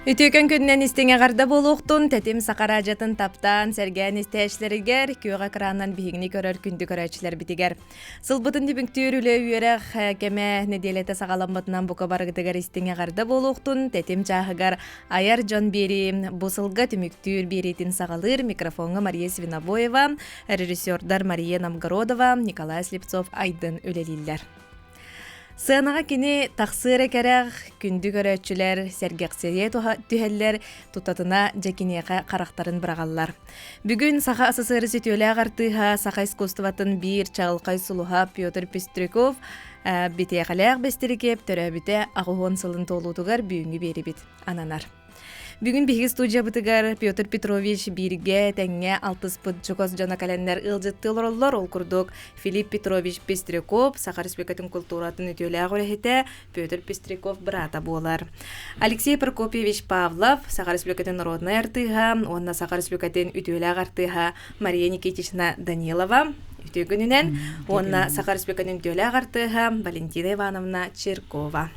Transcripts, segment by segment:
Үтүөкэн күнүнэн истиҥ эҕэрдэ буолуохтун, тэтим саха араадьатын таптаан, сэргээн истээччилэригэр, күөх экранынан биһигини көрөр күндү көрөөччүлэрбитигэр. Сылбытын түмүктүүр үлэ үөрэх кэмэ нэдиэлэтэ саҕаламмытынан бука барыгытыгар истиҥ эҕэрдэ буолуохтун, тэтим чааһыгар айар дьон биэрии бу сылга түмүктүүр биэриитин саҕалыыр микрофоҥҥа Мария Свинобоева, режиссердар Мария Новгородова, Николай Слепцов Айдын үлэлииллэр. Сыанаҕа кини тахсыа эрэ кэрэх, күндү көрөөччүлэр сэргэхсийэ түһэллэр, тутатына дьэ киниэхэ харахтарын быраҕаллар. Бүгүн Саха СССР сүтүөлээх артыыһа, саха искусствотын биир чаҕылхай сулуһа Петр Пестряков битиэхэлээх Бэстирикиэп төрөөбүтэ 80 сылын туолуутугар бүгүҥҥү биэрибит ананар. Бүгүн биһиги студиябытыгар Петр Петрович бииргэ тэҥҥэ алтыспыт чугас дьоно кэлэннэр ыалдьыттыы олороллор. Ол курдук Филипп Петрович Пестряков, Саха Республикатын култууратын үтүөлээх үлэһитэ Петр Пестряков быраата буолар. Алексей Прокопьевич Павлов, Саха Республикатын народнай артыыһа уонна Саха Республикатын үтүөлээх артыыһа Мария Никитична Данилова үтүө күнүнэн уонна Саха Республикатын үтүөлээх артыыһа Валентина Ивановна Чиркова.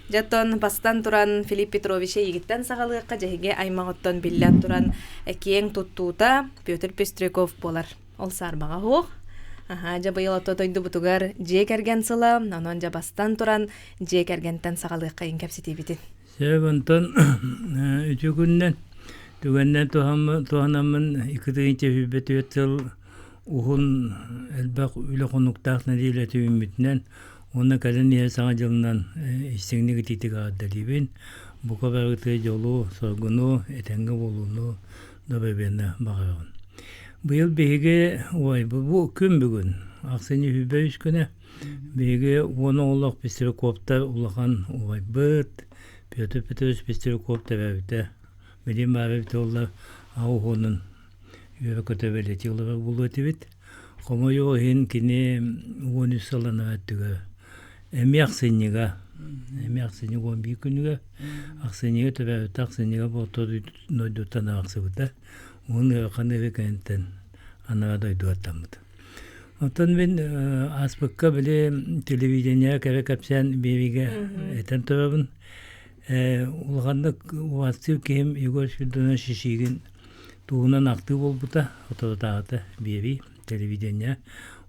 Дьэ, бастан туран Филипп Петрович эйигиттэн саҕалыахха дьэһиги аймаҕыттан биллэн туран киэҥ туттуута Петр Пестряков буолар. Ол саарбаҕа суох. Аһаа, дьэ быйыл ото дойдубутугар дьиэ кэргэн сыла, онон дьэ бастан туран дьиэ кэргэнтэн саҕалыахха иҥ кэпсэтиибитин. Сөп, онтон үтүө күнүнэн түгэннэн туһанаммын 2024 сыл уһун элбэх үлэ хонуктаах нэдиэлэ түммүтүнэн Уонна кэлин иһэр Саҥа дьылынан истиҥник итиитик эҕэрдэлиибин. Бука барытыгар дьолу, соргуну, этэҥҥэ буолууну доруобуйаны баҕарабын. Быйыл биһиги ой, бу күн бүгүн, ахсынньы 23 күнэ, биһиги уон оҕолоох Пестряковтар улахан убайбыт Петр Петрович Пестряков төрөөбүтэ. Билим баара эбитэ буоллар, аҕа уһуонун үөрэ-көтө бэлиэтии олорор буолуо этибит. Хомойуох иһин кини 13 сыл анараа өттүгэр эмиэ ахсынньыга, эмиэ ахсынньы 11 күнүгэр, ахсынньыга төрөөбүтэ, ахсынньыга Орто дойдуттан арахсыбыта. Уһун ыарахан ыарыы кэнниттэн анараа дойдуга аттаммыта. Оттон мин ааспыкка били телевидениеҕэ кэрэ кэпсээн биэриигэ этэн турабын. Улаханнык убаастыыр киһим Егор Спиридонович Шишигин туһунан ахтыы буолбута, соторутааҕыта биэрии, телевидение.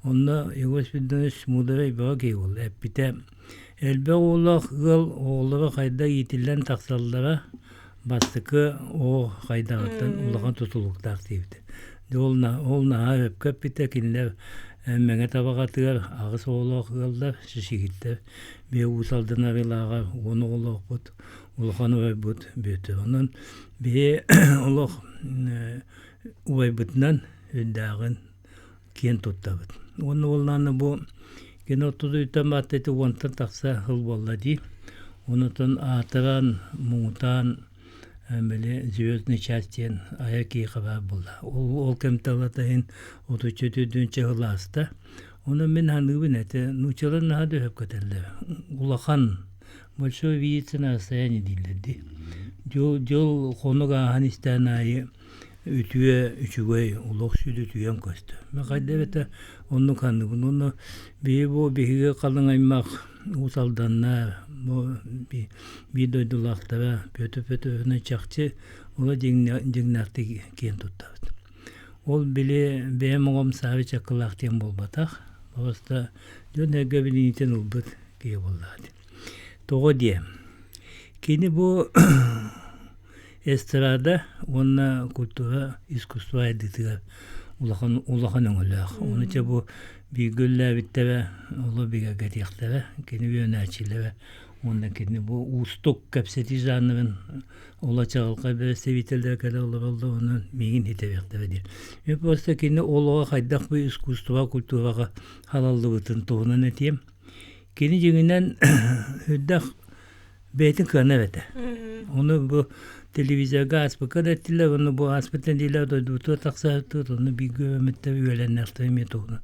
Онно Егор Спиридонович муударай бөҕө киһи буолла. Эппитэ, элбэх оҕолоох ыал оҕолоро хайдах иитиллэн тахсаллара бастакы оҕо хайдаҕыттан улахан тутулуктаах диэбитэ. Ол, ол наһаа сөпкө эппитэ, кинилэр Мэҥэ Табаҕатыгар аҕыс оҕолоох ыаллар, Шишигиттэр, биэ Уус Алдан Арыылааҕар 10 оҕолоохпут, улахан убайбыт Бүөтүр. Онон биһи олох убайбытынан үрдээҕин киэн туттабыт. Уонна уоллаана бу кини оттудуйтан баатта ити уонтан тахса сыл буолла дии. Онутун аатыран, муҥутаан били «Звездный час» диэн айар киһи хабаар буолла. Ол, ол кэмтэ ылата иһин отучча төрдүнчэ сыл ааста. Онон мин саныыбын этэ, нууччалар наһаа да өһөп көтөллөр. Улахан большое видится на расстоянии дииллэр дии. Дьол, дьол хонук ааһан истээн аайы үтүө, үчүгэй, олох сүдү үтүйэн көстө. Мен хайда эбэтэ оннук саныыбын. Онно биһи бу биһиги халыҥ аймах Уус Алданнар, бу биир дойдулаахтара Петр Петровна чахчы ола дьиҥнээхтик киэн туттабыт. Ол били бэйэм оҕом Саабы Чаккылаах диэн буолбатах. Просто дьон эргэ билиниитин ылбыт киһи буоллаҕа дии. Тоҕо диэ? Кини бу эстрада уонна культура, искусство сайдыытыгар улахан улахан өҥөлөөх. Ону чэ бу бииргэ үлэлээбиттэрэ, оло бигэргэтиэхтэрэ, кини үөрэнээччилэрэ уонна кини бу уустук кэпсэтии жанрын ола чаҕылхай бэрэстэбиитэллэрэ кэлэ олороллор, онон миигин итэриэхтэрэ диэн. Мен просто кини олоҕо хайдах бу искусство культураҕа халаллыбытын туһунан этиэм. Кини дьиҥинэн үрдэх бэйэтин кыанар этэ. Ону бу телевизорга ааспыкка да эттилэр, ону бу ааспыт нэдиэлэ дойдубутугар тахсааттыбыт, ону бииргэ үөрэммиттэр үөлэннэхтэрэ эмиэ туһунан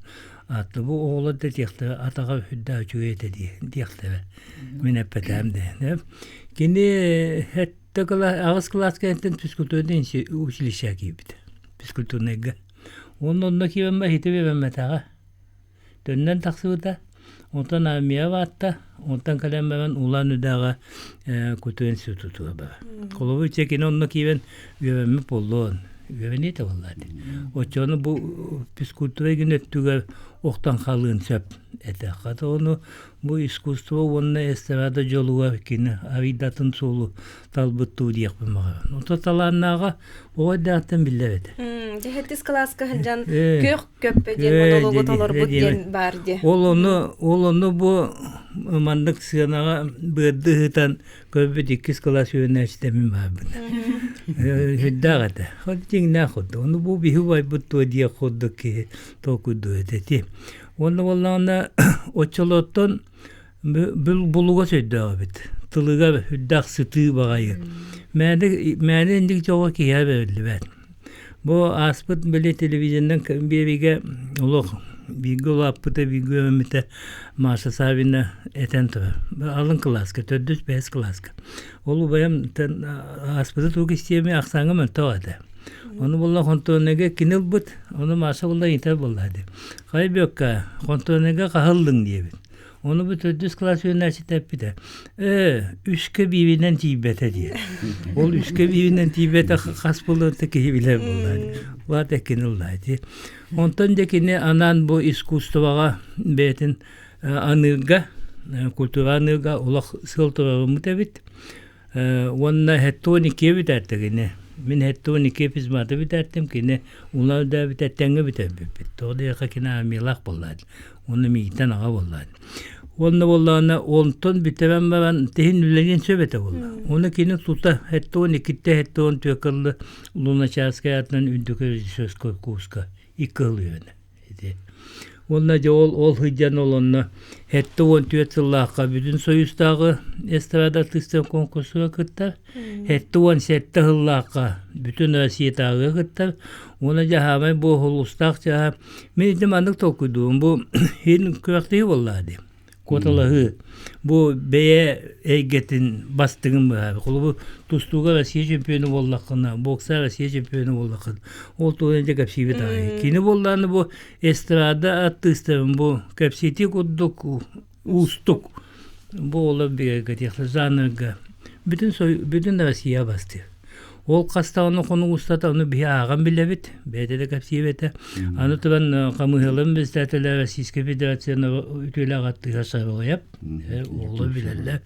аатта. Бу оҕолор да диэхтэрэ, атаҕа үрдээх үчүгэй этэ диэхтэрэ. Мин эппэтээм да. Кини сэттэ кылаас, аҕыс кылаас кэнниттэн физкультурнай училищеҕа киирбитэ. Физкультурнайга. Уонна онно киирэн ити үөрэммэтэҕэ. Төннөн тахсыбыта. Онтон армия баатта, онтон кэлэн баран Улан-Үдэҕэ куту институтуга бара. Холобур, ичэ кини онно киирэн үөрэммит буоллун, үөрэниэ да буоллаа дии. Оччону бу физкультура гин өттүгэр охтон хаалыан сөп этэ. Хата ону бу искусство уонна эстрада дьолугар кини арыйдатын суолу талбыттуу диэхпин баҕарабын. Ото талааннааҕа оҕо эрдэҕиттэн биллэр этэ. Дьэһэттис кылааска сылдьан күөх көппө диэн монологу толорбут диэн баар дии. Ол ону ол ону бу маннык сыанаҕа быарды ыһытан көрбүт иккис кылаас үөрэнээччитэ мин баарбын. Сүрдээх этэ. Дьиҥнээх курдук. Ону бу биһи убайбыт дуо диэх курдук киһи толкуйдуур этэ ити. Уонна буоллаҕына оччолортон булугас өйдөөх эбит. Тылыгар үрдээх сытыы баҕайы. Мээнэ мээнэ инник дьоҕо киһиэхэ бэриллибэт. Бу ааспыт били телевидениенэн биэриигэ олох бииргэ улааппыта, бииргэ үөрэммитэ Маша Савина этэн турар. Алын кылааска, төрдүс, бэһис кылааска. Ол убайым ааспыты тугу истиэми ахсааҥҥа мөлтөх этэ. Ону буолла хонтуонайга кини ылбыт, ону Маша буолла ыйытар буолла дии. Хайа Бүөккэ, хонтуонайга хаһыллыҥ диэбит. Ону бу төрдүс кылаас үөрэнээччитэ эппитэ, «Ээ, үскэ бииринэн тиийбэтэ» диэн. Ол үскэ бииринэн тиийбэтэ хас буолуон киһи билэр буоллаа дии. Улаата кини ыллаа дии. Онтон дьэ кини анаан бу искусствоҕа бэйэтин аныырга, культура аныырга олох сыал туруоруммут эбит. Уонна хэттуон иккиэ бүтэртэ кини. Мин хэттуон иккиэ физматы бүтэртим, кини ула өдөөбүтэ тэҥҥэ бүтэрбиппит. Тоҕо диэххэ кини армиялаах буоллаа. Уонна миигиттэн аҕа буоллаа. Уонна буоллаҕына онтон бүтэрэн баран тиһин үлэлиэн сөп этэ буолла. Уонна кини тута хэттуон иккиттэ хэттуон түөккаллы Луначарскай аатынан үрдүкү режиссерскай курска икки сыл үөрэнэ. Ити. Уонна дьэ ол ол сылдьан ол онно 74 сыллаахха Бүтүн Союзтааҕы эстрада артыыстарын конкурсугар кыттар, 77 сыллаахха Бүтүн Россиятааҕыга кыттар. Уонна дьэ аһаамай бу улуустаах чааһа мин ити маннык толкуйдуум бу иһин күрэхтэһии буоллаа дии. Куоталаһыы бу бэйэ эйгэтин бастыҥын быһаарар. Холобур, тустууга Россия чемпиона буоллаххына, бокса Россия чемпиона буоллаххына, ол туһунан дьэ кэпсиибит аҕай. Кини буоллаҕына бу эстрада артыыстарын бу кэпсэтии курдук уустук. Бу олор бигэргэтиэхтэр жанрга бүтүн бүтүн Россия бастыыр. Ол хас даҕаны хонук устата ону биһи ааҕан билэбит, бэйэтэ да кэпсиэбэтэ. Аны туран хамыыһаларын председателэ Российскай Федерацияны үтүөлээх аттыга Сарылайап, оҕолор билэллэр.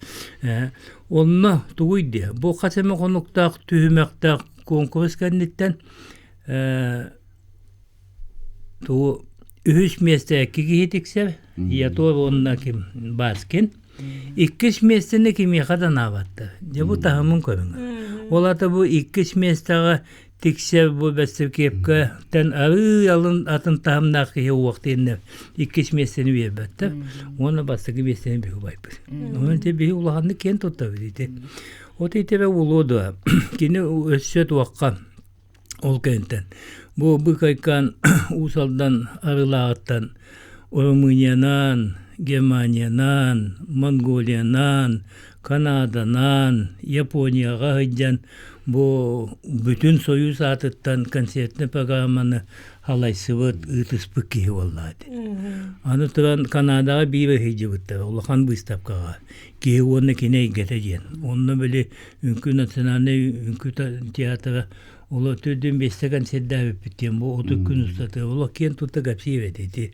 Онно тугуй диэ, бу хас эмэ хонуктаах түһүмэхтээх куонкурус кэнниттэн Тугу үһүс миэстэ икки киһи тиксэр, Ятор уонна ким Баскин. Иккис миэстэни кимиэхэ да анаабаттар. Дьэ бу таһымын көрүҥ. Ол аата бу иккис миэстэҕэ тиксэр бу бэстиркиэпкэттэн арыый алын атын таһымнаах киһи уох диэннэр иккис миэстэни биэрбэттэр. Уонна бастакы миэстэни биһи убайбыт. Онон ити биһи улаханнык киэн туттабыт ити. От итибэ улуо дуо. Кини өссө туохха Ол кэнниттэн бу Быкайкаан Уус Алдан Арыылааҕыттан Румыниянан, Германиянан, Монголиянан, Канаданан, Японияҕа сылдьан бу бүтүн Союз аатыттан концертнай программаны халайсыбыт, ыытыспыт киһи буолла этэ. Аны туран Канадаҕа биир сылдьыбыттара улахан быыстапкаҕа киһи уонна кини эйгэтэ диэн. Онно били үҥкүү национальнай үҥкүү театра оло төрдүн биэстэ концерттээбиппит диэн бу 30 күн устата олох киэн тутта кэпсиир этэ ити.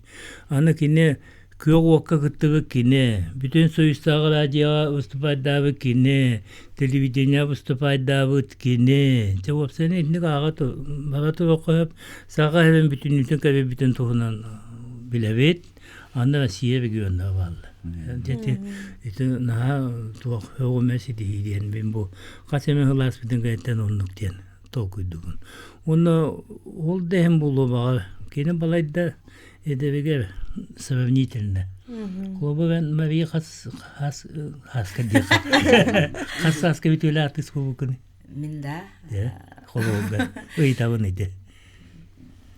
Аны кини күөх уокка кыттыбыт кини, бүтүн Союзтааҕы радиоҕа выступайдаабыт кини, телевидениеҕа выступайдаабыт кини. Дьэ уопсайынан итинник ааҕа бара туруохха сөп. Саха сирин бүтүннүүтүн кэбийбитин туһунан билэбит. Аны Россия регионнара бааллар. Ити ити наһаа туох өҕүмэ ситиһии диэн мин бу хас эмэ сыл ааспытын кэнниттэн оннук диэн толкуйдугун. Уонна ол да иһин буолуо баҕар кини балайда эдэригэр сравнительно. Холобур эн Мария хас хас хаска диэххэ хас сааска бүтүөлэ артыыс буолбуккун? Мин да. Холобурга ыйытабын ити.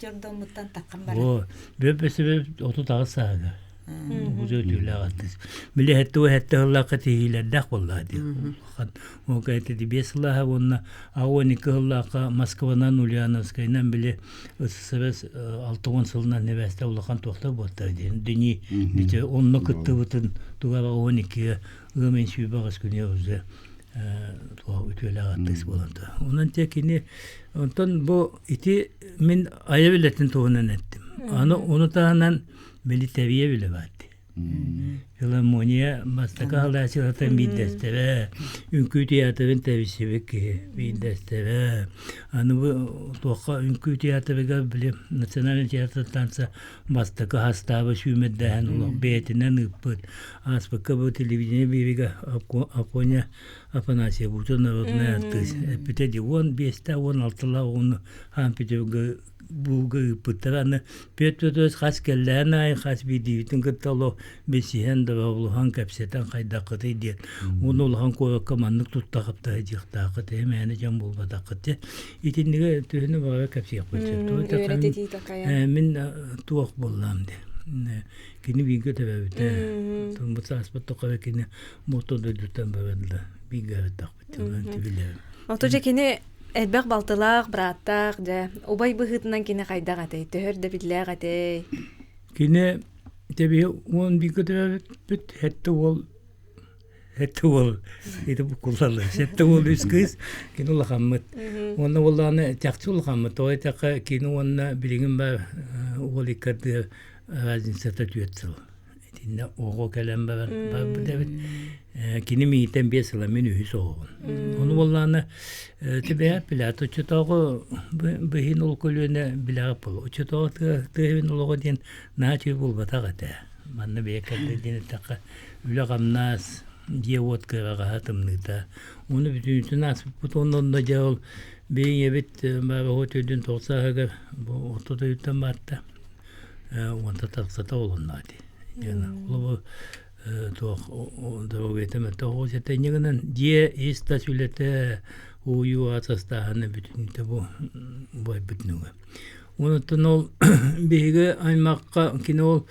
Дьордоммуттан таххан баран. О, бөп-бөп 38 сааһыгар. Уже үтүөлээх артыыс. Били 77 сыллаахха тиһиилэрдээх буоллаҕа дии. Улахан. Ол кэнниттэн 5 сыллааҕа уонна 12 сыллаахха Москванан, Ульяновскайынан били СССР 60 сылынан нэбээстэ улахан туохтар буолтар диэн. Дини онно кыттыбытын туга 12-ге ыам 128 күнү уже үтүөлээх артыыс буолан Онон те кини онтон бу ити мин айа билэтин туһунан эттим. Аны ону таһынан били тэбиэ билэ баатти. Филармония бастакы халаачылартан биирдэстэрэ, үҥкүү театрын тэбисибит киһи биирдэстэрэ. Аны бу туохха үҥкүү театрыгар били национальный театр танца бастакы хастаабы сүүмэрдээһин олох бэйэтинэн ыыппыт. Ааспыкка бу телевидение биэриигэ Афоня Афанасьев Бутун народный артыыс эппитэ дии 15-тэ 16-лаах оҕону Санкт-Петербурга бууга ыыппыттара. Аны Петр Петрович хас кэллээн аайы хас биирдиибитин кытта олох билсиһэн, дорооболоһон, кэпсэтэн хайдаххытый диэн. Уонна улахан куоракка маннык тутта-хапта сылдьыахтааххыт, мээнэ дьон буолбатаххыт дьэ. Итинниги төһөнү баҕара кэпсиэхпин сөп. Үөрэтитии такайа. Мин туох буоллаам диэн. Кини бииргэ төрөөбүтэ. Бу сааспыт тухары кини мото дойдуттан баран бииргэ ырыттахпыт. Билэбин. Ото дьэ кини элбэх балтылаах, бырааттаах, дьэ, убай быһыытынан кини хайдах этэй, төһөр да биллээх этэй? Кини тэбиһи 11 төрөөбүппүт, сэттэ уол сэттэ уол ити буккуллаллар. Сэттэ уол үс кыыс, кини улахаммыт. Уонна уоллааны чахчы улахаммыт. Тоҕо диэтэххэ, кини уонна билигин баар уол икки разницата түөрт сыл. Итиннэ оҕо кэлэн баран барбыт эбит. Кини миигиттэн 5 сыла, мин үһүс оҕобун. Ону буоллаҕына тибэһэ билээт оччотооҕу быһыын ол көлүөнэ билэҕэ буолуо. Оччотооҕу тыа олоҕо диэн наһаа үчүгэй буолбатах этэ. Манна бэйэ кэллэ диэн эттэххэ, үлэ-хамнас, дьиэ-уот кыараҕаһа, тымныыта. Ону бүтүнүтүн ааспыппыт уонна онно дьэ ол бэйэҥ ийэбит баараҕа төрдүн тоҕус сааһыгар бу орто дойдуттан барта. Уонта тахсата олунна ити. Холобур туох доруобуйата мөлтөх оҕус этэ. Инньэ гынан дьиэ ис-тас үлэтэ, уйуу атастааһына бүтүннүүтэ бу убайбыт нөҥүө. Онтон ол биһиги аймахха кини ол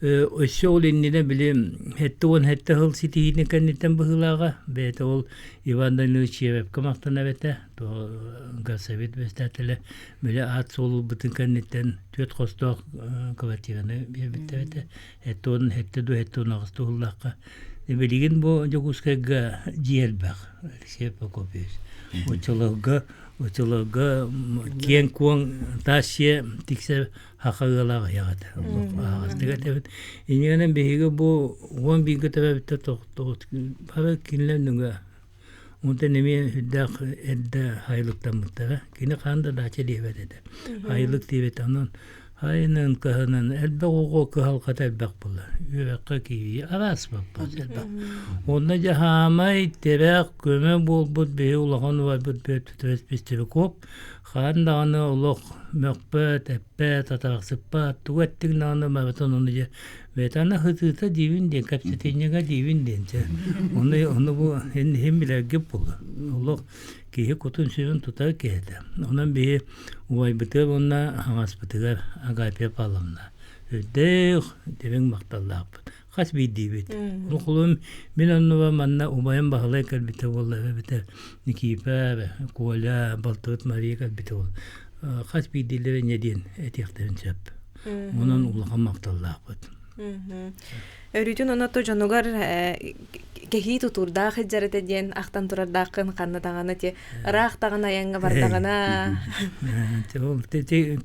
өссө ол иннинэ били 77 сыл ситиһиитин кэнниттэн быһыылааҕа бэйэтэ ол Иван Данилович Чиэрэпкэ махтанар этэ горсовет председателэ били аат суол ылбытын кэнниттэн түөрт хостоох квартираны биэрбиттэр этэ 77 дуу 78 туһуллаахха билигин бу Дьокуускайга дьиэ элбэх Алексей Прокопьевич оччолорго Оччолорго киэҥ-куоҥ таас дьиэ тиксэр саха ыала аҕыйах этэ. Аһаҕастык этэбит. Инньэ биһиги бу 11-гэ төрөөбүттэр бары кинилэр нөҥүө онтон эмиэ сүрдээх эрдэ сайылыктаммыттара. Кини хаһан да даача диэбэт этэ. Айылык диэбэт. Онон Айынан кыһанан элбэх оҕо кыһалҕата элбэх буолар. Үөрэххэ киирии араас баппат элбэх. Онно дьэ хаамай, тирэх, көмө буолбут биһи улахан убайбыт Петр Пестряков хаан даҕаны олох мөхпөт, эппэт, атарахсыппат, тугу эттиҥ даҕаны барытын ону дьэ бэйэтэ сытыыта диибин диэн кэпсэтинньэгэ диибин диэн дьэ ону ону бу иһин билэргит буолуо. Олох киһи кутун-сүрүн тутар киһи этэ. Онон биһи убайбытыгар уонна хаҥаспытыгар Агафья Павловна үрдээх дириҥ махталлаахпыт. Хас биирдиибит. Ол холум мин оннуба манна убайым Баһылай кэлбитэ буолла эбэтэр Никиипэ, Коля, балтыбыт Мария кэлбитэ буолла. Хас биирдиилэрэ инньэ диэн этиэхтэрин сөп. Онон улахан махталлаахпыт. Өрүүтүн оното дьонугар кэһии тутуурдаах сылдьар этэ диэн ахтан турардааххын ханна даҕаны ти ыраах даҕаны айаҥҥа бардаҕына Ол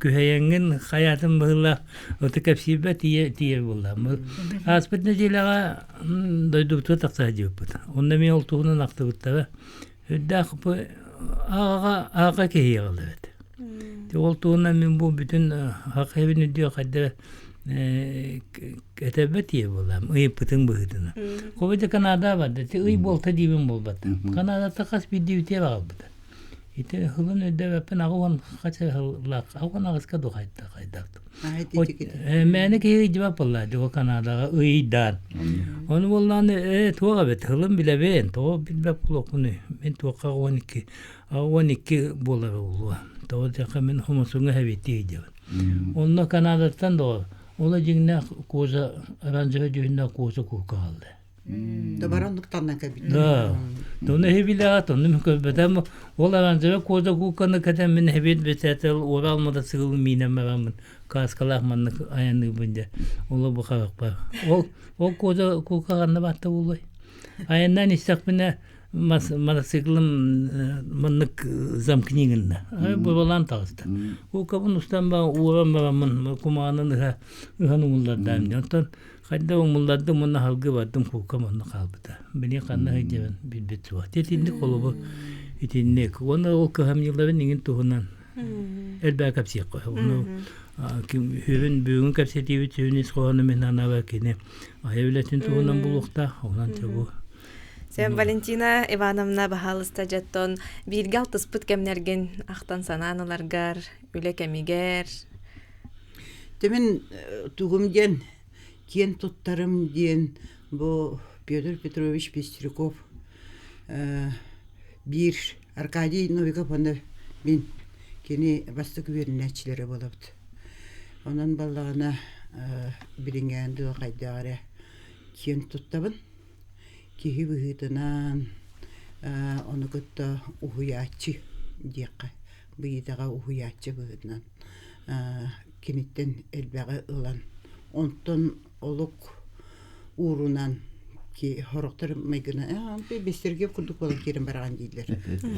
күһэйэҥҥин хайаатын быһыылаах ото кэпсиирбэ тиийэ тиийэр буолла. Ааспыт нэдиэлэҕэ дойдубутугар тахса сылдьыбыппыт. Онно эмиэ ол туһунан ахтыбыттара. Үрдээх ааҕа ааҕа киһи эбит. Ол туһунан мин бу бүтүн хахайбын үрдүө хайда этэрбэ тиийэ буоллаам ыйыппытыҥ быһыытынан. Кобе Канада барда ти ый буолта диибин буолбата. Канадата хас биирдии үтүө баҕалбыта. Ити ылын өйдөбөппүн 80 хача сыллаах 88-ка ду хайда хайдахтым. Мээнэ киһи ыйдыбат буолла дьэ Канадаҕа ыйдаан. Ону буоллаҕына ээ туох эбит ылын билэбин тоҕо билбэт буолуохпунуй мин туохха 12 12 буолара буолуо. Тоҕо диэххэ мин хомусуҥҥа эбиттии ыйдыбын. Онно Канадаттан доҕор. Ол дьиҥнээх коза оранжевай дьүһүннээх коза куукка хаалла. Добар оннук таннан кэлбит. Да. Тону эһибилэҕэ, тону мин көрбөтөм. Ол оранжевай коза куукканы кэтэн мин эһибит бэсээтэл Урал мотоциклын миинэн бараммын кааскалаах маннык айанныыбын дьэ. Ол бу харахпар. Ол ол коза куукка ханна баатта буолуой? Айаннаан истэхпинэ мотоциклым маннык замкни гынна. Бобалаан таҕыста. Кууккабын устан ба ууран бараммын кумаҕанан ыһа ыһан умуллардаам дии. Онтон хайда умуллардым уонна халгы бардым кууккам онно хаалбыта. Били ханна сылдьабын билбит суох. Итинник холобур итинник. Уонна ол кыһамньыларын иҥин туһунан элбэҕи кэпсиэххэ. Ону сүрүн бүгүн кэпсэтиибит сүрүн ис хоһооно мин санаабар кини айа үлэтин туһунан булуохтаах. Онон бу Сен Валентина Ивановна баһаалыста дьэттон бииргэ алтыспыт кэмнэргин ахтан санаан ыларгар, үлэ кэмигэр. Тимин тугум диэн киэн туттарым диэн бу Петр Петрович Пестряков биир Аркадий Новиков уонна мин кини бастакы үөрэнээччилэрэ буолабыт. Онон баллаҕына билиҥҥээн дуу хайдах эрэ киэн туттабын. Киһи быһыытынан ону кытта уһуйааччы диэххэ быйытаҕа уһуйааччы быһыытынан киниттэн элбэҕи ылан онтон олук уурунан сорохтор майгына бэстэргэ курдук буолан киирэн бараҕын дииллэр.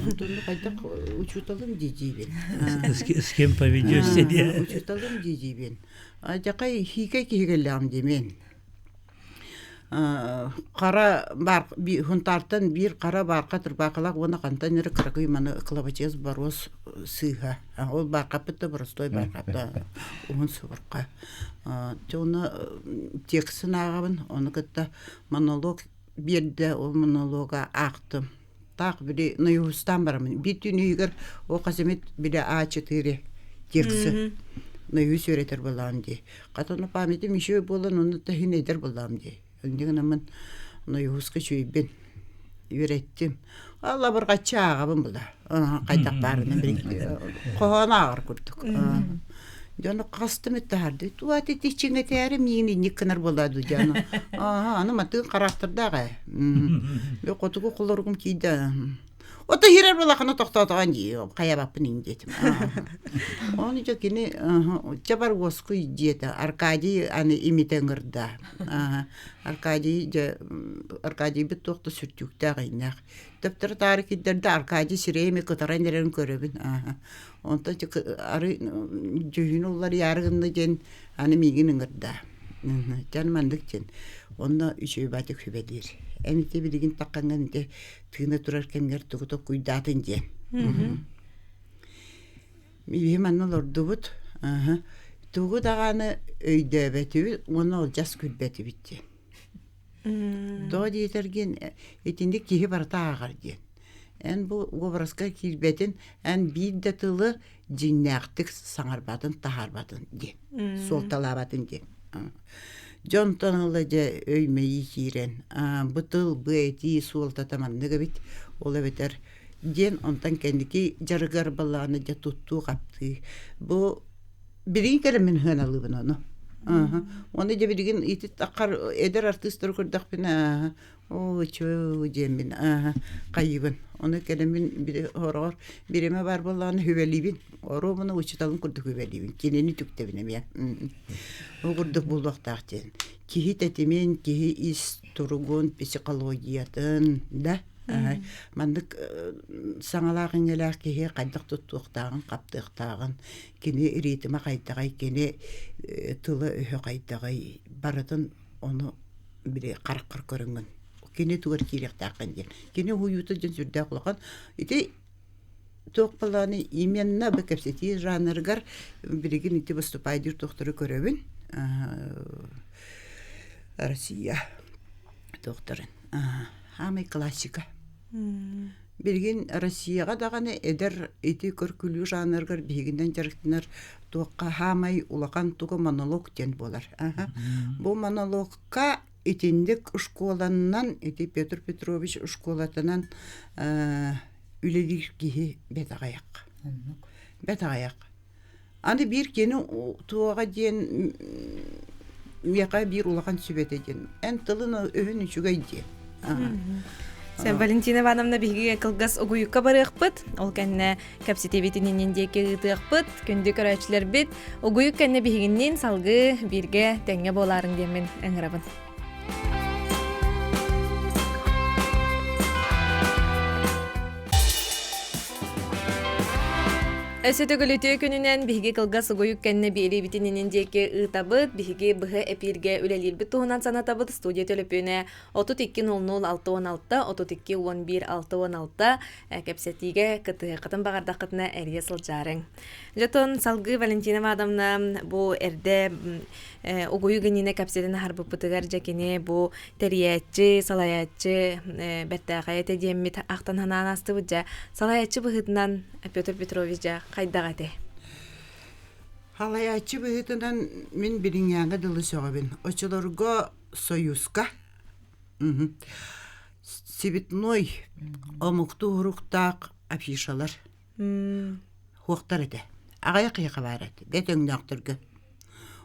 Онтон хайдах учууталым дии-диибин. С кем поведешься диye. Учууталым дии-диибин. Дьакай хиикэй киһи кэллэҕим диэмин. Хара баар Хунтаартан биир хара баарха тырбаахылаах уонна хантан эрэ кыракый маны кылабачыас боруос сыыһа. Ол баархаппыт да боростуой баархапта уһун субурха. Дьэ уонна тексын ааҕабын, ону кытта монолог биэрдэ, ол монолога аахтым. Таах били наиустаан бараммын. Биир түүн иһигэр ол хас эмит били А4 тексы наиус үөрэтэр буоллаҕым дии. Хата ону памятым еще буолан онно таһын эдэр буоллаҕым дии. Инньэ гынаммын наиуска үчүгэйбин үөрэттим. Аллабырҕаччы ааҕабын була. Хайдах баарынан хоһоон ааҕар курдук. Дьону хастым иттаһарды. Туа ити чиҥэтээри миигин инник гынар буолаа дуу дьону. Ааха, аны матыын харахтардаах ээ. Бу хотугу холоругум киирдэ. Ото иһирэр буолахына тохтоотоҕон дии, хайабаппын ин диэтим. Оны дьэ кини чэ бар уоскуй диэтэ. Аркадий аны имитэ ыҥырда. Аркадий дьэ Аркадийбыт туох да сүрдүүктээх иҥнээх. Төптөрү-таары киирдэрдэ Аркадий сирэйэ эмиэ кытаран эрэрин көрөбүн. Онтон арыы дьүһүнү уларыйаары гынна диэн аны миигин ыҥырда. Дьон маннык диэн онно үчүгэй баатык сүбэлиир. Эн ити билигин таххаҥҥын ити тыына турар кэмҥэр тугу толкуйдаатын диэн. Биһи манна олордубут. Тугу даҕаны өйдөөбөтүбүт уонна олдьас күлбэтибит диэн. Тоҕо диэтэргин итинник киһи барыта ааҕар диэн. Эн бу уобараска киирбэтин, эн биир да тылы дьиҥнээхтик саҥарбатын, таһаарбатын диэн, суолталаабатын диэн. Дьонтон ыла дьэ өй-мэйии киирэн, бу тыл, бу этии суолтата маннык эбит, ол эбэтэр диэн онтон кэнники дьарыгар балаҕаны дьэ туттуу-хаптыы. Бу билигин кэлэн мин сыаналыыбын ону. Уонна дьэ билигин ити таххар эдэр артыыстары көрдөхпүнэ оо чөө диэммин хайыыбын. Ону кэлэммин били хороҕор бириэмэ баар буоллаҕына сүбэлиибин. Оруобуна учууталым курдук сүбэлиибин. Кинини түктэбин эмиэ. Ол курдук буолуохтаах диэн. Киһи тэтимин, киһи ис туругун, психологиятын да маннык саҥалаах-иҥэлээх киһи хайдах туттуохтааҕын, хаптыахтааҕын кини ритмэ хайдаҕый, кини тыла-өһө хайдаҕый, барытын ону били хараххар көрөҥҥүн кини тугар киириэхтээххин диэн. Кини уһуйуута диэн сүрдээх улахан. Ити туох балааны именно бу кэпсэтии жанрыгар билигин ити выступайдыыр туохтары көрөбүн. Россия туохтарын. Хаамай классика. Билигин Россияҕа даҕаны эдэр ити көр-күлүү жанрыгар биһигинэн дьарыктанар туохха хаамай улахан туга монолог диэн буолар. Бу монологка итинник школаннан ити Петр Петрович школатынан үлэлиир киһи бэт аҕыйах. Бэт аҕыйах. Аны биир кини туоҕа диэн миэхэ биир улахан сүбэтэ диэн эн тылын өһүн үчүгэй диэн. Сен Валентина Ивановна биһиги кылгас угуйукка барыахпыт. Ол кэннэ кэпсэтиибитин иннин диэки ыытыахпыт. Күндү көрөөччүлэрбит, угуйук кэннэ биһигинниин салгыы бииргэ тэҥҥэ буолаарыҥ диэммин ыҥырабын. Өссө төгүл үтүө күнүнэн биһиги кылгас угуйук кэннэ биэриибитин иннин диэки ыытабыт. Биһиги быһа эпииргэ үлэлиирбит туһунан санатабыт. Студия төлөпүөнэ 32 00 66 32 11 66 кэпсэтиигэ кыттыһыаххытын баҕардаххытына эрийэ сылдьаарыҥ. Дьотон салгыы Валентина Ивановна бу эрдэ угуйу гынина кэпсэтин аһарбыппытыгар дьэ кини бу тэрийээччи, салайааччы бэртээхэй этэ диэммит ахтан санаан астыбыт дьэ салайааччы быһыытынан Петр Петрович дьэ хайдах этэй? Салайааччы быһыытынан мин билиҥҥээҥҥэ дылы сөҕөбүн. Оччолорго Союзка цветной омуктуу уруктаах афишалар Хуохтар этэ. Аҕыйах киһиэхэ баар этэ, бэт өҥнөөхтөргө.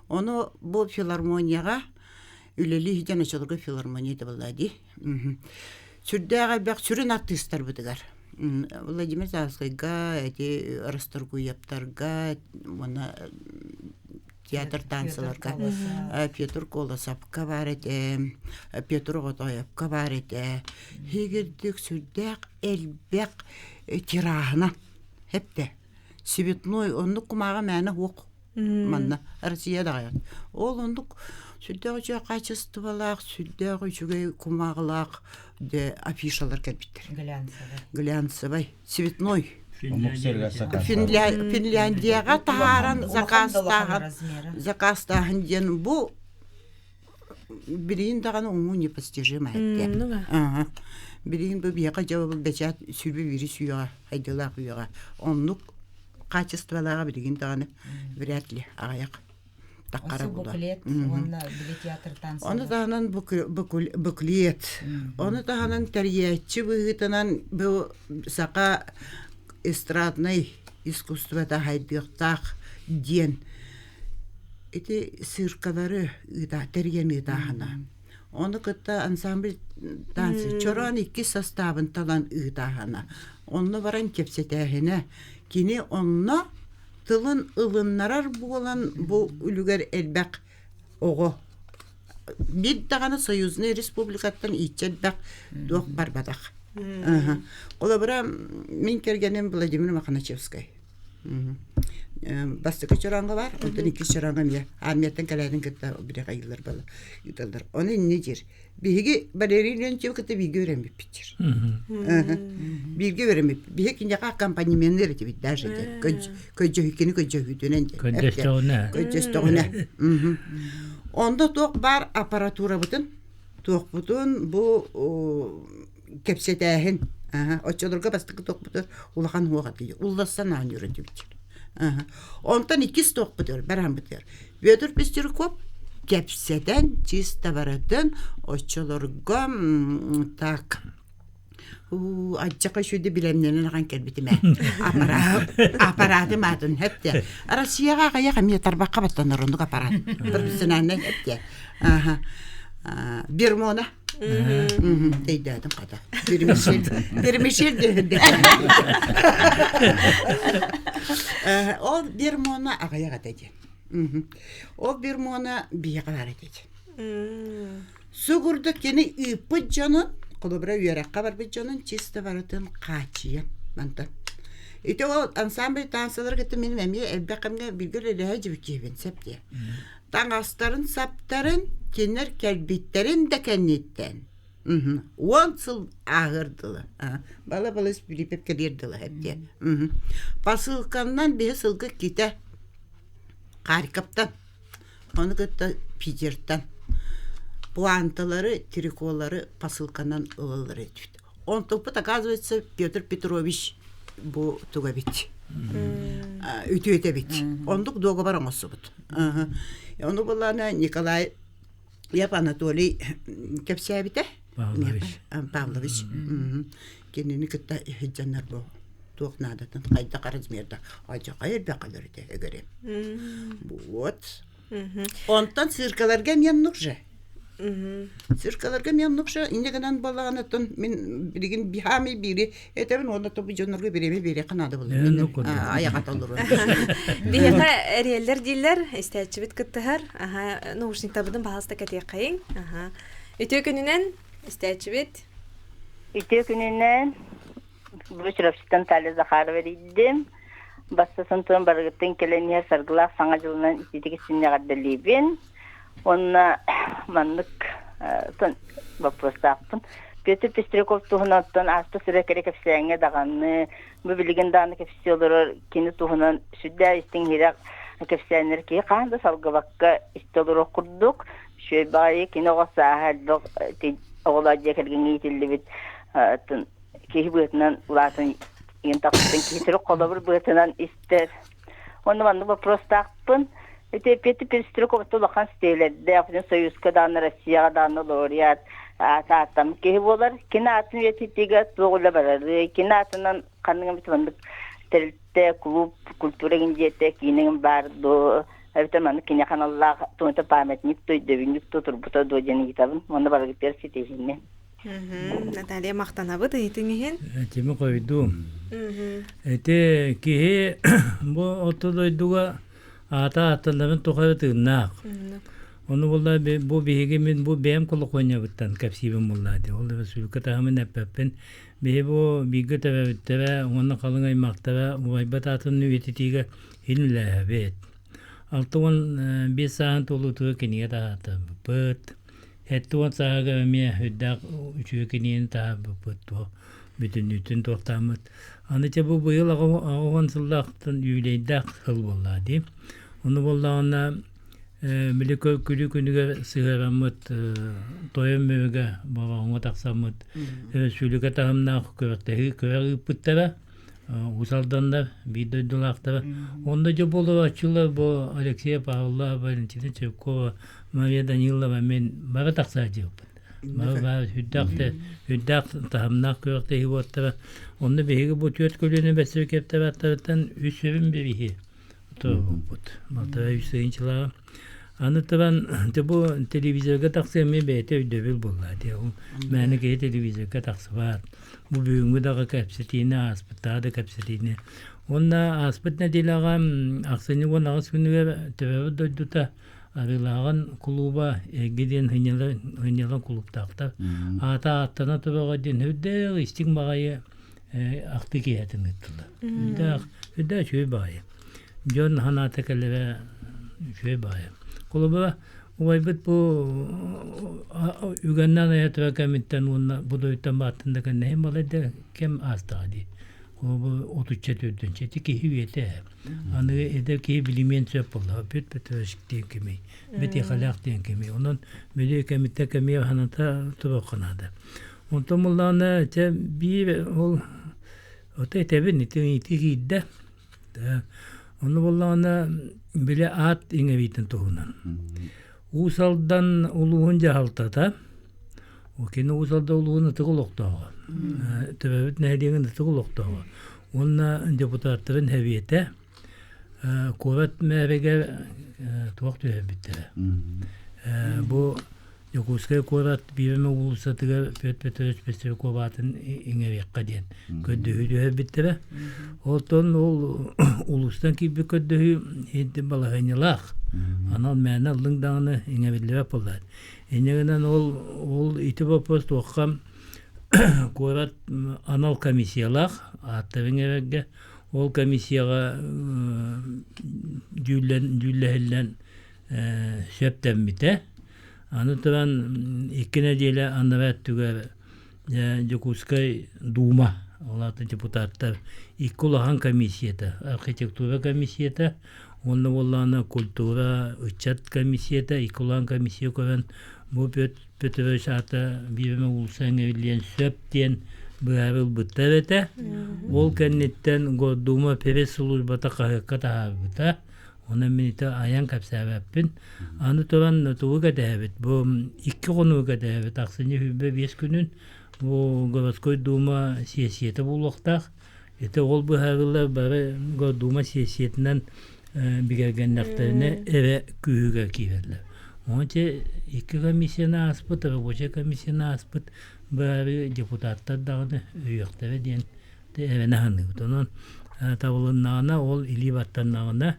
Ону бу филармонияҕа үлэлии сылдьан оччолорго филармония этэ буоллаа дии. Сүрдээх элбэх сүрүн артыыстарбытыгар Владимир Тарскайга, эти Расторгуевтарга уонна театр танцыларга Петр Колосовка баар этэ, Петр Оҕотоевка баар этэ. Хигирдик сүрдээх элбэх тираһына хепте цветной оннук кумааҕы мээнэ суох манна Россия даҕайар ол оннук сүрдээх үчүгэй качестволаах сүрдээх үчүгэй кумааҕылаах афишалар кэлбиттэр глянцевый глянцевый цветной Финляндияҕа таһааран заказтааһын заказтааһын диэн бу Билигин даҕаны уму непостижимо этэ. Билигин бу биһиэхэ дьэ бэчээт сүрбэ биири сүүөҕэ, хайдылаах үйэҕэ. Оннук качестволааҕа билигин даҕаны вряд ли аҕыйах таххара буолуо. буклет уонна били театртан Ону таһынан буклет. Ону таһынан тэрийээччи быһыытынан бу саха эстраднай искусствота хайдыахтаах диэн Ити циркалары ыыта тэрийэн ыытааһына. Ону кытта ансамбль танцы чороон иккис састаабын талан ыытааһына. Онно баран кэпсэтээһинэ. Кини онно тылын ылыннарар буолан бу үлүгэр элбэх оҕо биир даҕаны союзнай республикаттан ииччэ элбэх туох барбатах. Холобура, мин кэргэним Владимир Мохначевскай. Бастакы чорооҥҥо баар, онтон иккис чорооҥҥо эмиэ армияттан кэлээтин кытта бириэхэ ыйыллар буолла ыыталлар. Ону инньэ диир. Биһиги Валерий Леонтьевы кытта бииргэ үөрэммиппит диир. Бииргэ үөрэммиппит. Биһиги киниэхэ аккомпанеменныыр этибит даже диэн. Көдьөһүккини көдьөһүүтүнэн диэн. Көдьөстөҕүнэ. Көдьөстөҕүнэ. Онно туох баар аппаратурабытын туохпутун бу кэпсэтээһин оччолорго бастакы туохпутугар улахан уох этэ уллассан оонньуур этибит онтон иккис туохпутугар бараммытыгар Петр Пестерков кэпсэтэн чисто барытын оччолорго так адьака үчүгэй билэмнэнэн ахан кэлбитим ээ аппаратым аатын хэптэ Россияҕа аҕыйах эмиэ тарбахха баттанар оннук аппарат профессиональнай хэптэ Бермона Өйдөөтүм хата. Вермишель дөһүрдэ. Ол Бермона аҕыйах этэ диэн. Ол Бермона биһиэхэ баар этэ диэн. Сугурдук кини ыыппыт дьонун, холобура үөрэххэ барбыт дьонун чисто барытын хааччыйан мантан. Ити ол ансамбль таансалары кытта мин эмиэ элбэх кэмҥэ бииргэ үлэлэһэ дьибиккиэбин сөп диэ. Таҥастарын-саптарын кинилэр кэлбиттэрин да кэнниттэн 10 сыл ааһыар дылы бала-балыс Филиппов кэлиэр дылы диэн посылканнан биһи сылгы китэ Харьковтан ону кытта Питертан пуанталары триколары посылканан ылаллар этибит Онтукпут, оказывается, Петр Петрович бу туга эбит үтүөтэ эбит. Оннук дуогабар оҥостубут. Ону буллаана Николай Яп Анатолий кэпсээбитэ. Павлович. Павлович. Кинини кытта иһидьаннар бу. Туох наадатын хайдах размерда адьаҕай элбэхэлэр этэ эгэрим. Вот. Онтон циркаларга эмиэ оннук же. Циркаларга эмиэ оннук же. Инньэ гынан буоллаҕына мин билигин хаамый биири этэбин уонна тобу дьоннорго бириэмэ биэриэххэ наада буолар. Айаҕа толору. Биһиэхэ эриэллэр дииллэр, истээччибит кыттыһар. Аха, наушниктарбытын баһаалыста кэтиэххэйиҥ. Аха. Үтүө күнүнэн, истээччибит. Үтүө күнүнэн. Бу Чурапчыттан Таля Захарова эрийдим. Бастатан туран барыгыттан кэлэн иһэр саргылаах Саҥа дьылынан итиитик истиннэ эҕэрдэлиибин. Уонна маннык боппуруостаахпын. Петр Пестряков туһунан оттон ааспыт сыра кэрэ кэпсээҥҥэ даҕаны, бу билигин даҕаны кэпсии олорор кини туһунан сүрдээх истиҥ иһирэх кэпсээннэр киһи хаһан да салгыбакка истэ олоруох курдук. Үчүгэй баҕайы кини оҕо сааһа элбэх оҕолоох дьиэ кэргэҥҥэ иитиллибит киһи быһыытынан улаатан иһин тахсыбытын киһи төрүт холобур быһыытынан истэр. Онно маннык боппуруостаахпын. Ити Петр Пестряков улахан ситиһиилэрдээх, Союзка даҕаны, Россияҕа даҕаны лауреат ааттаммыт киһи буолар. Кини аатын үйэтитиигэ туох үлэ барарый? Кини аатынан ханнык эмит маннык тэрилтэ, клуб, культура дьиэтэ, киинэ баар дуо? Эбэтэр маннык киниэхэ аналлаах туонта памятник дуо, өйдөбүнньүк дуо турбута дуо диэн ыйытабын. Уонна барыгытыгар ситиһиини. Наталья махтанабыт ыйытыҥ иһин. Этими койдум. Эти киһи бу орто дойдуга аата ааттанарын тухары тыыннаах. Ону булла бу биһиги мин бу бэйэм колокольнябыттан кэпсиибин булла ди. Ол сүлкэ таһымын эппэппин. Биһи бу бииргэ төрөөбүттэрэ уонна халыҥ аймахтара убайбат аатын үйэтитиигэ иһин үлэлээбит. 65 сааһын туолуутугар кинигэ таһаартарбыппыт. 70 сааһыгар эмиэ үрдээх үчүгэй кинигэни таһаарбыппыт туох бүтүннүүтүн туохтааммыт. Аны чэ бу быйыл 80 сыллаахтан юбилейдаах сыл буолла дии. Ону буоллаҕына били күлүү күнүгэр сыһыараммыт тойон мөмүгэ Бороҕоҥҥо тахсаммыт өрөспүүбүлүкэ таһымнаах күрэхтэһии күрэх ыыппыттара. Уус Алданнар биир дойдулаахтара. Онно дьэ буолааччылар бу Алексей Павлова, Валентина Чиркова, Мария Данилова мен бары тахсааччыбыт. Бары бары сүрдээх сүрдээх таһымнаах күрэхтэһии буолтара. Онно биһиги бу түөрт көлүөнэ бэссэбикэптэр аттарыттан үс сүрүн бириһи туруорбуппут. Балтараа үс тыһыынчалааҕа. Аны туран, дьэ бу телевизорга тахсыы эмиэ бэйэтэ өйдөбүл буолла дии. Ол мээнэ киһи телевизорга тахсыбат. Бу бүгүҥҥү даҕа кэпсэтиини ааспыттааҕы да кэпсэтиини. Уонна ааспыт нэдиэлэҕэ ахсынньы 18 күнүгэр төрөөбүт дойдута Арыылааҕын кулууба Эрги диэн сынньалаҥ кулууптаахтар. Аата ааттана тураҕа диэн үрдээх истиҥ баҕайы ахтыы киэһэтин ыыттылар. Үрдээх, үрдээх үчүгэй баҕайы. Дьон санаата кэлэрэ үчүгэй баҕайы. Холобура, убайбыт бу үгэннээн айа турар кэмиттэн уонна бу дойдуттан бааттан да кэннэ иһин балайда кэм аастаҕа дии. Холобур, отучча төрдүнчэ ити киһи үйэтэ. Аны эдэр киһи билимиэн сөп буолла. Бүт Петрович диэн кимий? Бэтиэхэлээх диэн кимий? Онон били кэмиттэн кэмиэ саната туруохха наада. Онтон буллаҕына чэ биир ол ото этэбин ити ити киирдэ. Ону буллаҕына били аат иҥэриитин туһунан. Уус Алдан улууһун дьаһалтата кини Уус Алдан улууһун ытык олохтооҕо, төрөөбүт нэһилиэгин ытык олохтооҕо уонна депутаттарын сэбиэтэ куорат мээригэр туох түһэрбиттэрэ. Бу Дьокуускай куорат биир эмэ уулуссатыгар Петр Петрович Пестряков аатын иҥэриэххэ диэн көрдөһүү түһэрбиттэрэ. Оттон ол улуустан киирбит көрдөһүү иһин балаһыанньалаах. Анал мээнэ ыллыҥ даҕаны иҥэриллибэт буоллаат. Инньэ гынан ол ол ити боппуруос туохха куорат анал комиссиялаах ааттарын иҥэрэргэ ол комиссияҕа дьүүллэн дьүүллэһиллэн сөптөммүтэ. Аны туран икки нэдиэлэ анараа өттүгэр Дьокуускай Дуума, ол аата депутаттар икки улахан комиссията, архитектура комиссията уонна буоллаҕына культура, ыччат комиссията, икки улахан комиссия көрөн бу Петрович аата биир эмэ уулусса иҥэриллиэн сөп диэн быһаарыы ылбыттар этэ. Ол кэнниттэн Гордума пресс-службата хаһыакка таһаарбыта. Онон мин ити айан кэпсээбэппин. Аны туран тугу кэтэһэбит? Бу икки хонугу кэтэһэбит. Ахсынньы 25 күнүн бу городской дума сиэссийэтэ буолуохтаах. Ити ол быһаарылар бары Гордума сессиятынан бигэргэннэхтэринэ эрэ күүһүгэр киирэллэр. Онче икки комиссияны ааспыт, рабочай комиссияны ааспыт быһаарыы депутаттар даҕаны өйүөхтэрэ диэн эрэнэ саныыбыт. Онон табылыннаҕына, ол илии баттаннаҕына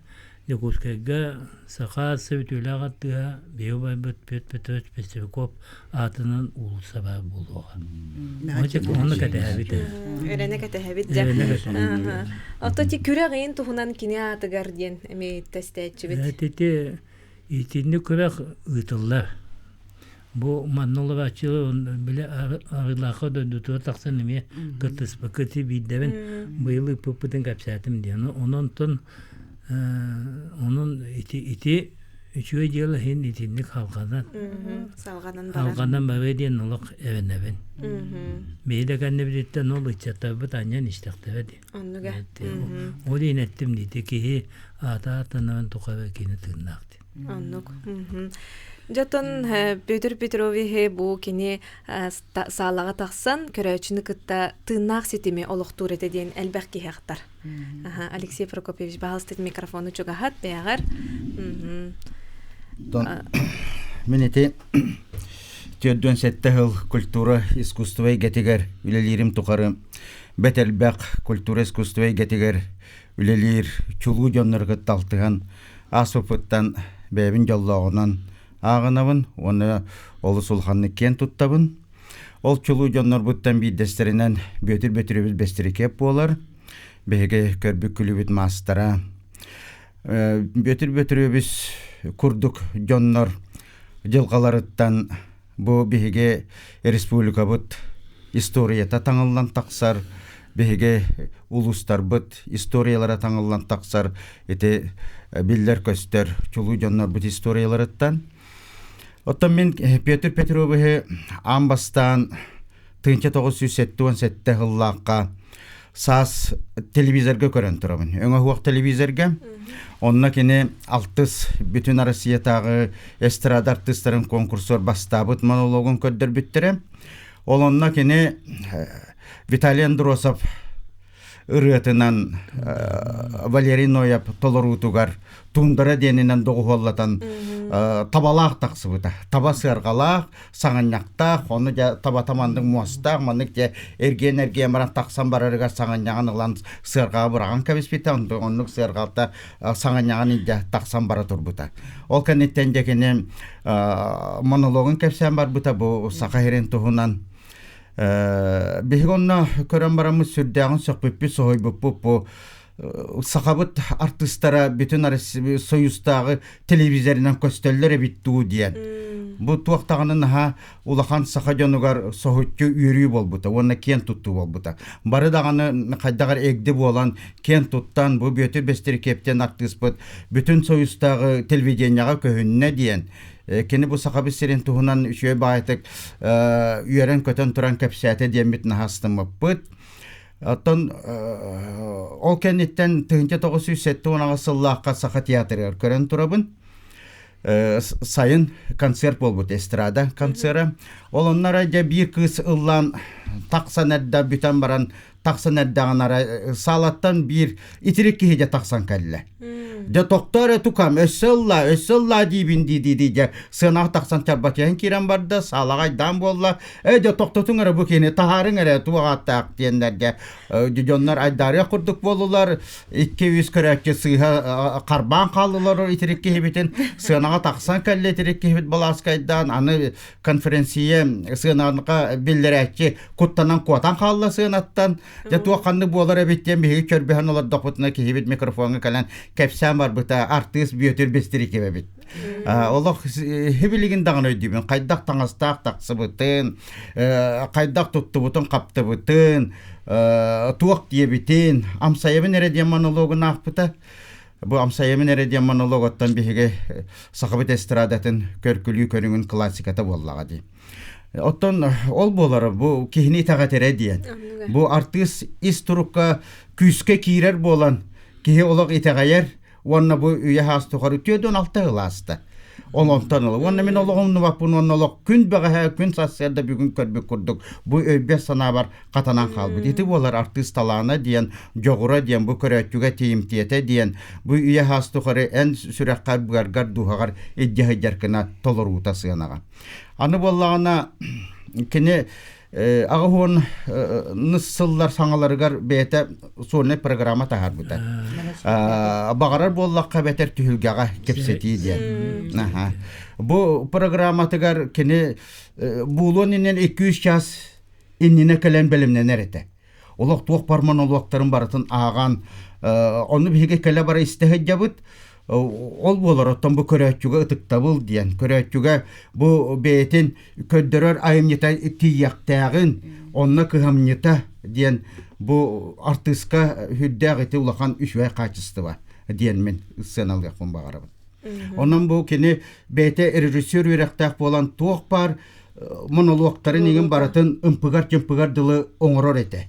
Дьокуускайга Саха үтүөлээх артыыһа биһиги убайбыт Петр Петрович Пестряков аатынан уулусса баар буолуоҕа. Ону кэтэһэбит. Эрэнэ кэтэһэбит дьэ. Ото ти күрэх ыйын туһунан кини аатыгар диэн эмиэ тэстээччибит. Ити итинник күрэх ыытыллар. Бу манна олорооччулар били Арыылаахха дойдутугар тахсан эмиэ кыттыспакка ити биирдэбин быйыл ыыппыппытын кэпсээтим диэн. Онон онон ити ити үчүгэй дьыала иһин итинник халҕанан салҕанан барар. Алҕанан барыа диэн олох эрэнэбин. Биһи да кэннибититтэн ол ыччаттарбыт анньан истэхтэрэ дии. Оннуга. Ол иһин эттим дии киһи аата ааттанарын тухары кини тыыннаах дии. Оннук. Дьотон Петр Петровиһы бу кини саалаҕа тахсан көрөөччүнү кытта тыыннаах ситими олохтуур этэ диэн элбэх киһи ахтар. Алексей Прокопьевич, баһалыстыт микрофону чугаһат бэйэҕэр. Мин ити 47 сыл культура искусство эйгэтигэр үлэлиирим тухары бэт элбэх культура искусство эйгэтигэр үлэлиир чулуу дьоннору кытта алтыһан ааспыппыттан бэйэбин дьоллооҕунан ааҕынабын уонна олус улаханнык киэн туттабын. Ол чулуу дьоннорбуттан биирдэстэринэн Бүөтүр Бөтүрүөбүс Бэстирикиэп буолар. Биһиги көрбүт күлүбүт маастара. Бүөтүр Бөтүрүөбүс курдук дьоннор дьылҕаларыттан Бу биһиги республикабыт историята таҥыллан тахсар, биһиги улуустарбыт историялара таҥыллан тахсар ити биллэр-көстөр чулуу дьоннорбут историяларыттан. Оттон мин Петр Петровиһы аан бастаан 1977 сыллаахха саас телевизорга көрөн турабын. Өҥөһуох телевизорга. Онно кини алтыс бүтүн Россиятааҕы эстрада артыыстарын конкурсугар бастаабыт монологун көрдөрбүттэрэ. Ол онно кини Виталий Андросов ырыатынан Валерий Ноев толоруутугар Тундара диэнинэн доҕуһуоллатан табалаах тахсыбыта. Таба сыарҕалаах, саҥынньахтаах, ону дьэ табата маннык муостаах, маннык дьэ эргиэн-эргиэн баран тахсан барарыгар саҥынньаҕын ылан сыарҕаҕа быраҕан кэбиспитэ, оннук сыарҕалта саҥынньаҕын илдьэ тахсан бара турбута. Ол кэнниттэн дьэ кини монологун кэпсээн барбыта бу Саха сирин туһунан. Биһиги онно көрөн бараммыт сүрдээҕин сөхпүппүт, соһуйбуппут бу сахабыт артыыстара бүтүн Союзтааҕы телевизорынан көстөллөр эбит дуу диэн. Бу туох даҕаны наһаа улахан саха дьонугар соһуччу үөрүү буолбута уонна киэн туттуу буолбута. Бары даҕаны хайдах эрэ эгди буолан, киэн туттан бу Бүөтүр Бэстирикиэптэн артыыспыт бүтүн Союзтааҕы телевидениеҕэ көһүннэ диэн кини бу Сахабыт сирин туһунан үчүгэй баҕайытык үөрэн-көтөн туран кэпсээтэ диэммит наһаа астыммыппыт. Оттон ол кэнниттэн 1978 сыллаахха Саха театрыгар көрөн турабын. Сайын концерт буолбут, эстрада концера. Ол оннора дьэ биир кыыс ыллаан тахсан эрдэ бүтэн баран тахсан эрдэҕин арай саалаттан биир итирик киһи дьэ тахсан кэллэ. Дьэ тохтоо эрэ тукам, өссө ыллаа, өссө ыллаа диибин дии-дии дьэ сыанаҕа тахсан чарбатыйан киирэн барда, саалаҕа айдаан буолла. Ээ дьэ тохтотуҥ эрэ бу киһини, таһаарыҥ эрэ туох ааттаах диэннэргэ дьоннор айдаарыах курдук буоллулар. Икки-үс көрөөччү сыыһа харбаан хааллылар итирик киһибитин. Сыанаҕа тахсан кэллэ итирик киһибит балааскайдаан, аны конференция сыанаҕа биллэрээччи куттанан куотан хаалла сыанаттан. Дьэ туох ханнык буолар эбит диэн биһиги чөрбөһөн олордохпутуна киһибит микрофоҥҥа кэлэн кэпсээн барбыта артыыс Бүөтүр Бестрикев эбит. Олох хибилигин даҕаны өйдүүбүн хайдах таҥастаах тахсыбытын, хайдах туттубутун хаптыбытын, туох диэбитин, амсайабын эрэ диэн монологун аахпыта. Бу амсайабын эрэ диэн монолог оттон биһиги сахабыт эстрадатын көркүлүү көрүҥүн классиката буоллаҕа дии. Оттон ол буолара бу киһини итэҕэтэрэ диэн. Бу артыыс ис турукка күүскэ киирэр буолан киһи олох итэҕэйэр уонна бу үйэ хаас тухары 46 ылааста. Ол онтон ыла. Уонна мин олоҕум нубаппын уонна олох күн бэҕэһээ, күн сарсыарда бүгүн көрбүт курдук бу өйбөр санаабар хатанан хаалбыт. Ити буолар артыыс талаана диэн, дьоҕура диэн, бу көрөөччүгэ тиийимтиэтэ диэн, бу үйэ саас тухары эн сүрэххэр, быаргар, дууһаҕар илдьэ сылдьар гына толоруута сыанаҕа. Аны буоллаҕына кини аҕыс уон сыллар саҥаларыгар бэйэтэ сольнай программа таһаарбыта. Баҕарар буоллахха бэтэр түһүлгэҕэ кэпсэтии диэн. Бу программатыгар кини буолуон иннин 200 час иннинэ кэлэн бэлэмнэнэр этэ. Олох туох бар монолуоктарын барытын ааҕан, ону биһиги кэлэ бара истэ сылдьабыт. Ол буолар оттон бу көрөөччүгэ ытыктабыл диэн, көрөөччүгэ бу бэйэтин көрдөрөр айымньыта тиийиэхтээҕин, онно кыһамньыта диэн бу артыыска үрдээх ити улахан үчүгэй хаачыстыба диэн мин сыаналыахпын баҕарабын. Онон бу кини бэйэтэ режиссер үөрэхтээх буолан туох баар монолуоктарын иҥин барытын ымпыгар-чымпыгар дылы оҥорор этэ.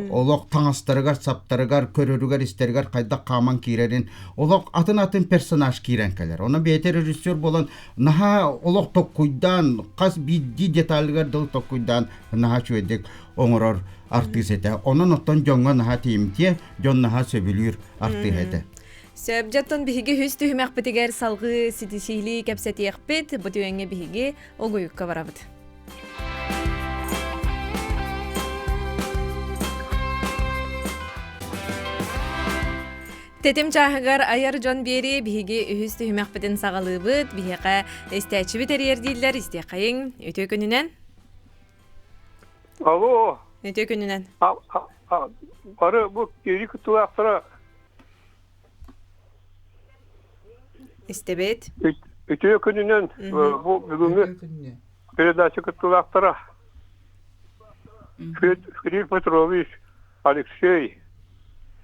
Олох таҥастарыгар, саптарыгар, көрөрүгэр, истэригэр хайдах хааман киирэрин олох атын-атын персонаж киирэн кэлэр. Онон бэйэтэ режиссер буолан наһаа олох токкуйдаан, хас биирдии деталыгар дылы токкуйдаан наһаа үчүгэйдик оҥорор артыыс этэ. Онон оттон дьоҥҥо наһаа тиийимтиэ, дьон наһаа сөбүлүүр артыыһа этэ. Сөп, дьоттон биһиги үһүс түһүмэхпитигэр салгыы ситисиилии кэпсэтиэхпит. Бу түгэҥҥэ биһиги Огуйукка барабыт. Тэтим чааһыгар айар дьон биэри биһиги үһүс түһүмэхпитин саҕалыыбыт. Биһиэхэ истээччибит эрийэр дииллэр. Истиэххэйиҥ. Үтүө күнүнэн. Алло. Үтүө күнүнэн. Бары бу кири кыттыылаахтара Истэбит. Үтүө күнүнэн бу бүгүҥҥү передача кыттыылаахтара Филипп Петрович, Алексей,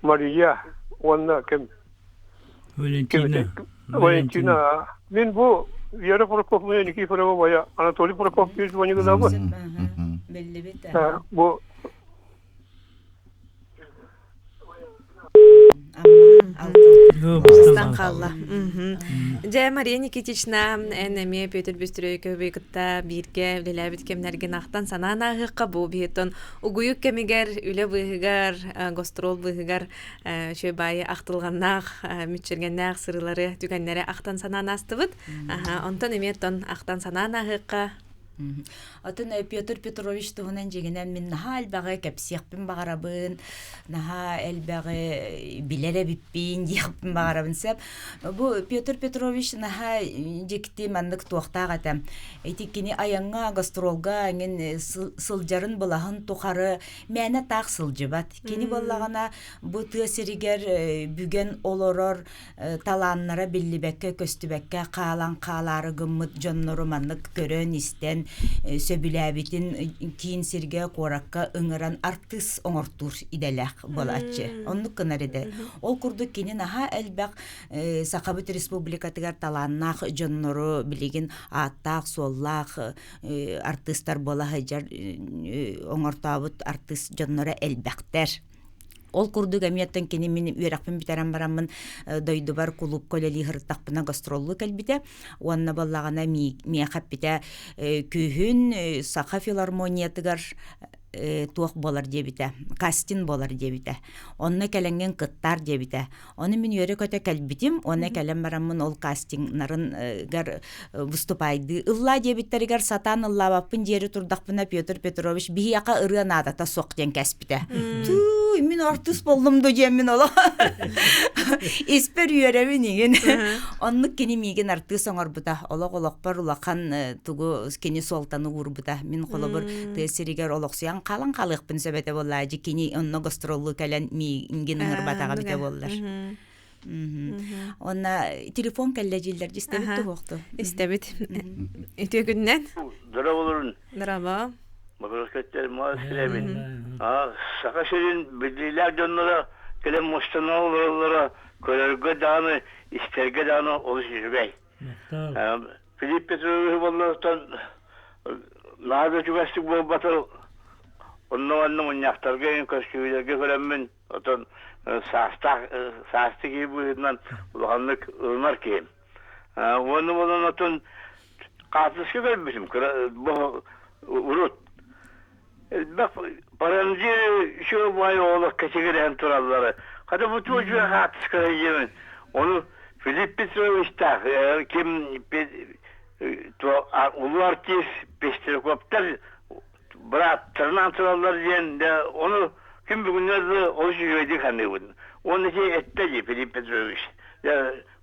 Мария уонна ким Валентина. Валентина. Мин бу Вера Прокопьевна Никифорова бая Анатолий Прокопьевич звонигынабы. Биллибит. Бу Бастан хаалла. Дьэ, Мария Никитична, эн эмиэ Петр Бөстүрөйкөбү кытта бииргэ үлэлээбит кэмнэргин ахтан санаан ааһыахха бу биһиттэн угуйук кэмигэр үлэ быыһыгар, гастрол быыһыгар үчүгэй баайы ахтылҕаннаах, мүччүргэннээх сырыылары, түгэннэри ахтан санаан аастыбыт. Онтон эмиэ оттон ахтан санаан ааһыахха. Атын Петр Петрович туһунан дьиҥинэн мин наһаа элбэҕи кэпсиэхпин баҕарабын, наһаа элбэҕи билэр эбиппин диэхпин баҕарабын сөп. Бу Петр Петрович наһаа дьикти маннык туохтаах этэ. Ити кини айаҥҥа, гастролга эҥин сылдьарын былаһын тухары мээнэ таах сылдьыбат. Кини буоллаҕына бу тыа сиригэр бүгэн олорор талааннара биллибэккэ-көстүбэккэ хаалан хаалаары гыммыт дьоннору маннык көрөн-истэн сөбүлээбитин киин сиргэ куоракка ыҥыран артыыс оҥортуур идэлээх буолааччы. Оннук гынар идэ. Ол курдук кини наһаа элбэх Сахабыт Республикатыгар талааннаах дьоннору билигин ааттаах-суоллаах артыыстар буола сылдьар оҥортообут артыыс дьонноро элбэхтэр. Ол курдук эмиэттэн кини мин үөрэхпин бүтэрэн бараммын дойдубар кулуупка үлэлии сырыттахпына гастроллуу кэлбитэ уонна буоллаҕына миэхэ эппитэ күүһүн Саха филармониятыгар туох буолар диэбитэ кастинг буолар диэбитэ онно кэлэҥҥин кыттаар диэбитэ Ону мин үөрэ-көтө кэлбитим, уонна кэлэн бараммын ол кастингнарыгар выступайдыы ыллаа диэбиттэригэр сатаан ыллаабаппын диэри турдахпына Петр Петрович биһиэхэ ырыа наадата суох диэн кэспитэ. Туу, мин артыыс боллум ду диэммин оло. Испэр үөрэбин игин. Оннук кини миигин артыыс оҥорбута. Олох олохпор улахан тугу кини суолтаны уурбута. Мин холобур тыа сиригэр олохсуйан хаалан хаалыахпын сөп этэ буоллаа. Дьи кини онно гастроллуу кэлэн миигин ыҥырбатаҕа эбитэ буоллар. Онна телефон кэллэ дьииллэр истэбит туһуохту. Истэбит. Үтүө күннэн. Здорово Здорово. Макроскеттер Москвабин. А Саха сирин биллиилээх дьонноро кэлэн мустана олороллоро көрөргө даҕаны, истэргэ даҕаны олус үчүгэй. Филипп Петрович боллоттон наһаа да үчүгэстик буолбатар онно-манна мунньахтарга көрсүһүүлэргэ көрөммүн отон саастаах саасты киһи быһыытынан улаханнык ылынар киһим. Уонна буолан отон хаартыска көрбүтүм кыра бу урут элбэх паранжи үчүгэй баай оҕолор кэчигирэһэн тураллара. Хата бу туох үчүгэй хаартыска диэмин. Ону Филипп Петровичтаах ким улуу артист Пестряковтар бырааттарынан тураллар диэн ону ким бүгүннэр олус үчүгэйдик саныыбын. Уонна ити эттэ дии Филипп Петрович.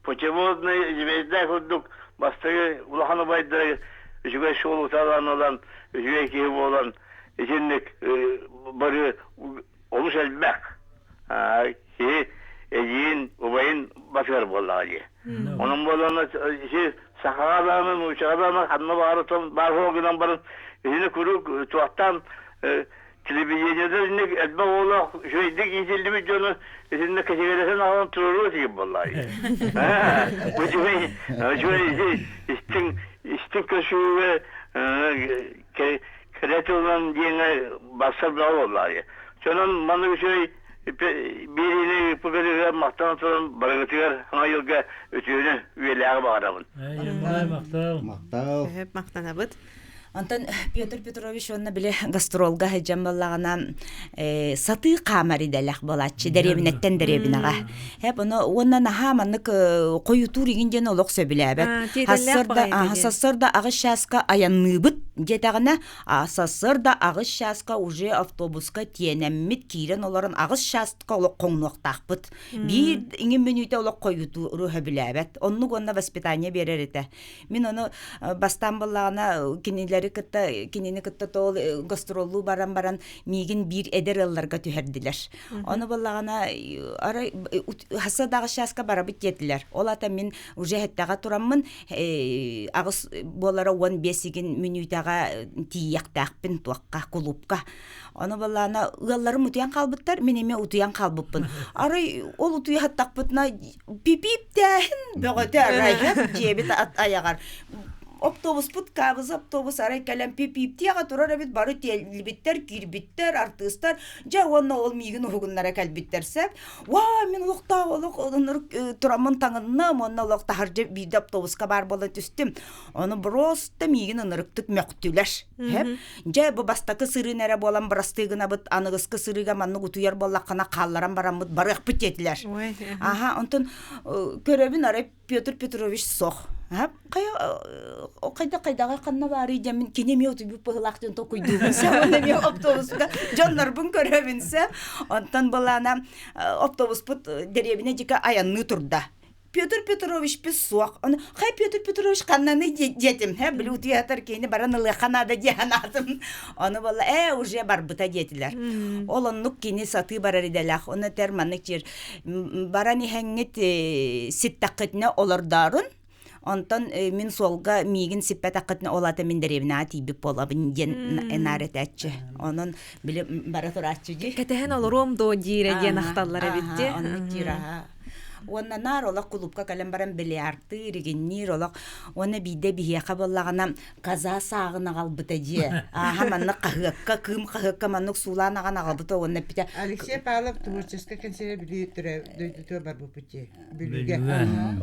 Путеводный звезда курдук бастакы улахан убайдара үчүгэй суол уталаан ылан үчүгэй киһи буолан итинник бары олус элбэх киһи эдьиийин убайын батыгар буоллаҕа дии. Онон буоллаҕына ити сахаҕа даҕаны нууччаҕа даҕаны ханна баҕар баар суох гынан баран итини куруук туохтаан телевидениеда итинник элбэх оҕолоох үчүгэйдик иитиллибит дьону итиннэ кэчигирэсэн аҕалан туруоруо этигит буоллаҕа үчүгэй үчүгэй истиҥ истиҥ көсүүгэ кэрэ тылынан диэҥҥэ барсар бөҕө буоллаҕа Дьонон маннык үчүгэй биэриини ыыппыкытыгар махтанан туран барыгытыгар саҥа дьылга үтүөнү үйэлээҕи баҕарабын. Махтал. Махтал. Махтанабыт. Онтон Петр Петрович уонна били гастролга сылдьан буоллаҕына сатыы хаамар идэлээх буолааччы дэриэбинэттэн дэриэбинэҕэ. Хэп ону уонна наһаа маннык хойутуур игин диэн олох сөбүлээбэт. Сарсыарда сарсыарда аҕыс чааска айанныыбыт диэтэҕинэ сарсыарда аҕыс чааска уже автобуска тиэнэммит киирэн олорон аҕыс чааска олох хоҥнуохтаахпыт. Биир иҥин мүнүүтэ олох хойутууру сөбүлээбэт. Оннук уонна воспитание биэрэр этэ. Мин ону бастаан буоллаҕына кинилэри кытта кинини кытта тоол гастроллуу баран баран миигин биир эдэр ыалларга түһэрдилэр. Ону буоллаҕына арай хасса да аҕыс чааска барабыт диэтилэр. Ол ата мин уже эттэҕэ тураммын аҕыс буолара 15 игин мүнүүтэҕэ тиийиэхтээхпин туохха кулуупка. Ону буоллаҕына ыалларым утуйан хаалбыттар, мин эмиэ утуйан хаалбыппын. Арай ол утуйа сыттахпытына пипииптээһин бөҕөтө арай дьиэбит айаҕар автобуспут кабыз автобус арай кэлэн пипииптиэҕэ турар эбит бары тиэллибиттэр киирбиттэр артыыстар дьэ уонна ол миигин уһугуннара кэлбиттэр сөп уаа мин олохтоох олох оннук тураммын таҥынным уонна олох таһырдьа биирдэ автобуска баар буола түстүм ону просто миигин ынырыктык мөхтүлэр Дьэ, бу бастакы сырыын эрэ буолан бырастыы гынабыт, аныгыскы сырыыга маннык утуйар буоллаххына хаалларан бараммыт барыахпыт диэтилэр. Аха, онтон көрөбүн арай Петр Петрович сох. Хайа хайда хайдаҕай ханна баарый диэммин кини эмиэ утуйбут быһыылаах диэн толкуйдуубун сэ уонна эмиэ автобуска дьоннорбун көрөбүн сэ. Онтон былаана автобуспут дэриэбинэ дьика айанныы турда. Петр Петрович суох. Оны хай Петр Петрович ханнаны диэтим, хэ били утуятар киһини баран ылыахха наада диэн аатым. Ону буолла ээ уже барбыта диэтилэр. Ол оннук кини сатыы барар идэлээх. Оны тер маннык жер баран иһэҥҥит ситтаххытына олордоорун Онтон мин суолга миигин сиппэтэххитинэ ол ата мин дэриэбинэҕэ тиийбит буолабын диэн энаар этээччи. Онон били бара турааччы дии. Кэтэһэн олоруом дуо диирэ диэн ахталлар эбит дии. Оннук диир аха. Уонна наар олох кулуупка кэлэн баран бильярдтыыр, игинниир олох. Уонна биирдэ биһиэхэ буоллаҕына каза сааҕын аҕалбыта дьиэ. Ааһа маннык хаһыакка, кыым хаһыакка маннык суулаан аҕан аҕалбыта уонна эппитэ. Алексей Павлов творческай кэнсиэрэ Бүлүү дойдутугар барбыппыт дии. Бүлүүгэ.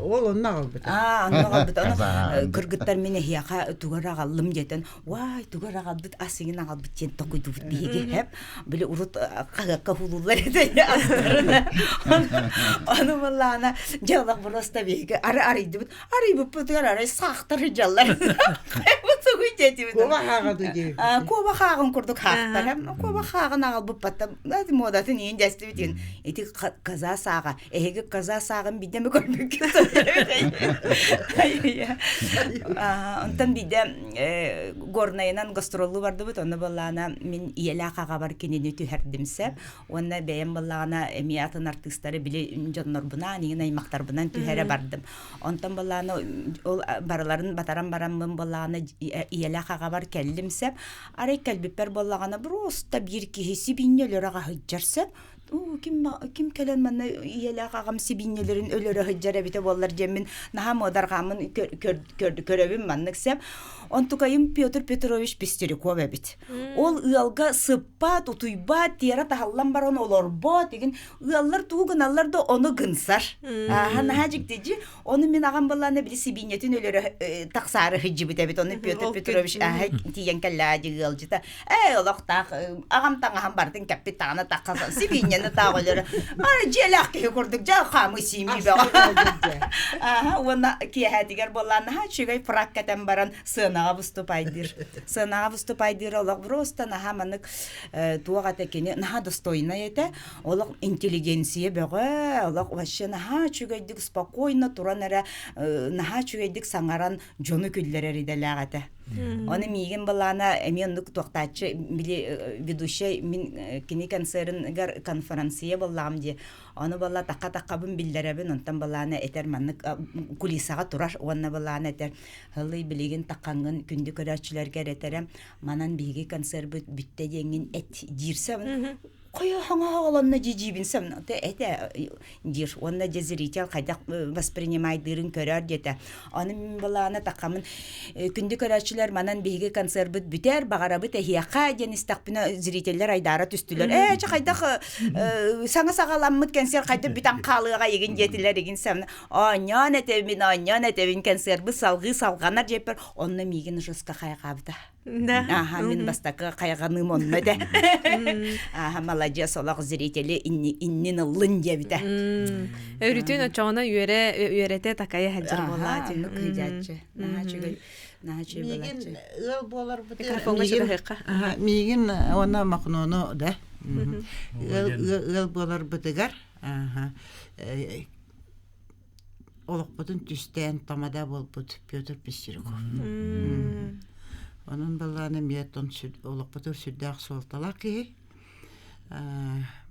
Ол онно аҕалбыта. Аа, онно аҕалбыта. Ону кыргыттар мин эһиэхэ тугар аҕаллым диэтэн, уай, тугар аҕалбыт, ас иҥин аҕалбыт диэн токуйдубут биһиги. Хэп. Били урут хаһыакка хуулуллар этэ астарына. Ону буоллаҕына, дьэ олох просто биһиги ары арыйдыбыт. Арыйбыппытыгар арай саахтар дьаллар. Тугуй диэтибит. Куба хааҕа диэбит. Куба хааҕын курдук хаахтар. Куба хааҕын аҕалбыппаттан муодатын иин дэстибит. Ити каза сааҕа Эһиги коза сааҕын биирдэ эмэ көрбүккүт Онтон биирдэ Горнайынан гастроллуу бардыбыт, онно буоллаҕына мин ийэлээх аҕабар кинини түһэрдим сөп. Уонна бэйэм буоллаҕына эмиэ атын артыыстары били дьоннорбунаан, иҥин аймахтарбынан түһэрэ бардым. Онтон буоллаҕына ол барыларын батаран бараммын буоллаҕына ийэлээх аҕабар кэллим сөп. Арай кэлбиппэр буоллаҕына просто биир киһи сибинньэ өлөрө аҕа сылдьар сөп. Уу ким ким кэлэн манна ийэлээх аҕам сибиинньэлэрин өлөрө сылдьар эбитэ буоллар диэммин наһаа муодарҕааммын көрөбүн маннык сэп. Онтукайым Петр Петрович Пестеряков эбит. Ол ыалга сыппат, утуйбат, тиэрэ таһаллан баран олорбот, игин ыаллар тугу гыналлар да ону гынсар. Ааха наһаа дьиктижи. Ону мин аҕам баллаана били сибиинньэтин өлөрө тахсаары сылдьыбыт эбит. Ону Петр Петрович ааха тиийэн кэллээ дии ыалдьыта. Ээ олохтоох аҕам таҥаһын барытын кэппит таҕана тахха сибиинньэни таах өлөрө. Ара дьиэлээх киһи курдук дьэ хаамыы сиимии бөҕө. Ааха уонна киэһээтигэр буоллаан наһаа үчүгэй фрак кэтэн баран сыанаҕа выступайдыыр. Сыанаҕа выступайдыыр олох просто наһаа маннык туох этэ кини наһаа достойнай этэ. Олох интеллигенция бөҕө, олох вообще наһаа үчүгэйдик спокойно туран эрэ наһаа үчүгэйдик саҥаран дьону күллэрэр идэлээх этэ. Оны миигин балаана эмиэ оннук туохтааччы били ведущай мин кини концерыгар конференция боллаҕым дии. Ону балла такка таккабын биллэрэбин онтон балаана этэр маннык кулисаҕа турар уонна балаана этэр Һылый билигин таккаҥҥын күндү көрөөччүлэргэр этэрэ манан биһиги концербыт бүттэ диэҥҥин эт диирсэ Хойо хаҥа дьиибин сам этэ диир уонна дьэ зритель хайдах воспринимайдыырын көрөөр диэтэ. Аны мин былаана таххамын күндү көрөөччүлэр манан биһиги концербыт бүтэр баҕарабыт эһиэхэ диэн истэхпинэ зрителлэр айдаара түстүлэр. Ээ чэ хайдах саҥа саҕаламмыт кэнсиэр хайдах бүтэн хаалыаҕа игин диэтилэр игин сам оонньоон этэбин оонньоон этэбин концербыт салҕыы салҕанар диэппэр онно миигин жестко хайҕаабыта. Да. Аха, мин бастакы хайҕаныым онно этэ. Аха, маладьыас олох зрители иннин ыллын диэбитэ. Өрүтүн очоҕуна үөрэ үөрэтэ такайа сылдьар буоллаа дии. Оннук кыдьааччы. Наһаа үчүгэй. Наһаа үчүгэй Миигин буолааччы. ыал буоларбыт Микрофоҥҥа миигин чугаһыахха. аха, миигин уонна Махнону да ыал ыал буоларбытыгар аха олохпутун түстээн тамада буолбут Петр Пестеряков. Онон балаана эмиэ олохпутугар сүрдээх суолталаах киһи.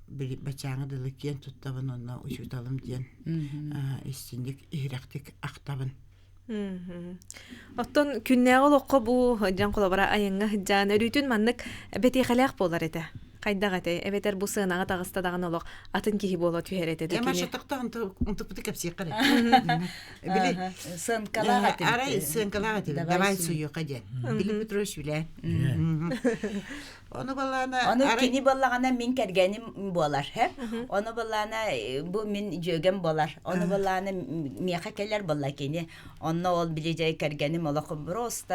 Бачааҥы дылы киэн туттабын уонна учууталым диэн истинник иһирэхтик ахтабын. Оттон күннээҕи олоххо бу дьон холобура айаҥҥа сылдьан өрүүтүн маннык бэтиэхэлээх буолар этэ. Хайдах этэй? Эбэтэр бу сыанаҕа таҕыста даҕаны олох атын киһи буола түһэр этэ Эмма кини. шатахта онтуппуту кэпсиэххэ эрэ. Били Сыанкалаах этибит. Арай сыанкалаах этибит. Давай суйуха диэн. Филипп Петрович үлээн. Ону балаана Ону кини буоллаҕына мин кэргэним буолар, һэ? Ону буоллаҕына бу мин дьүөгэм буолар. Ону буоллаҕына миэхэ кэлэр буолла кини. Онно ол били дьэ кэргэним олох просто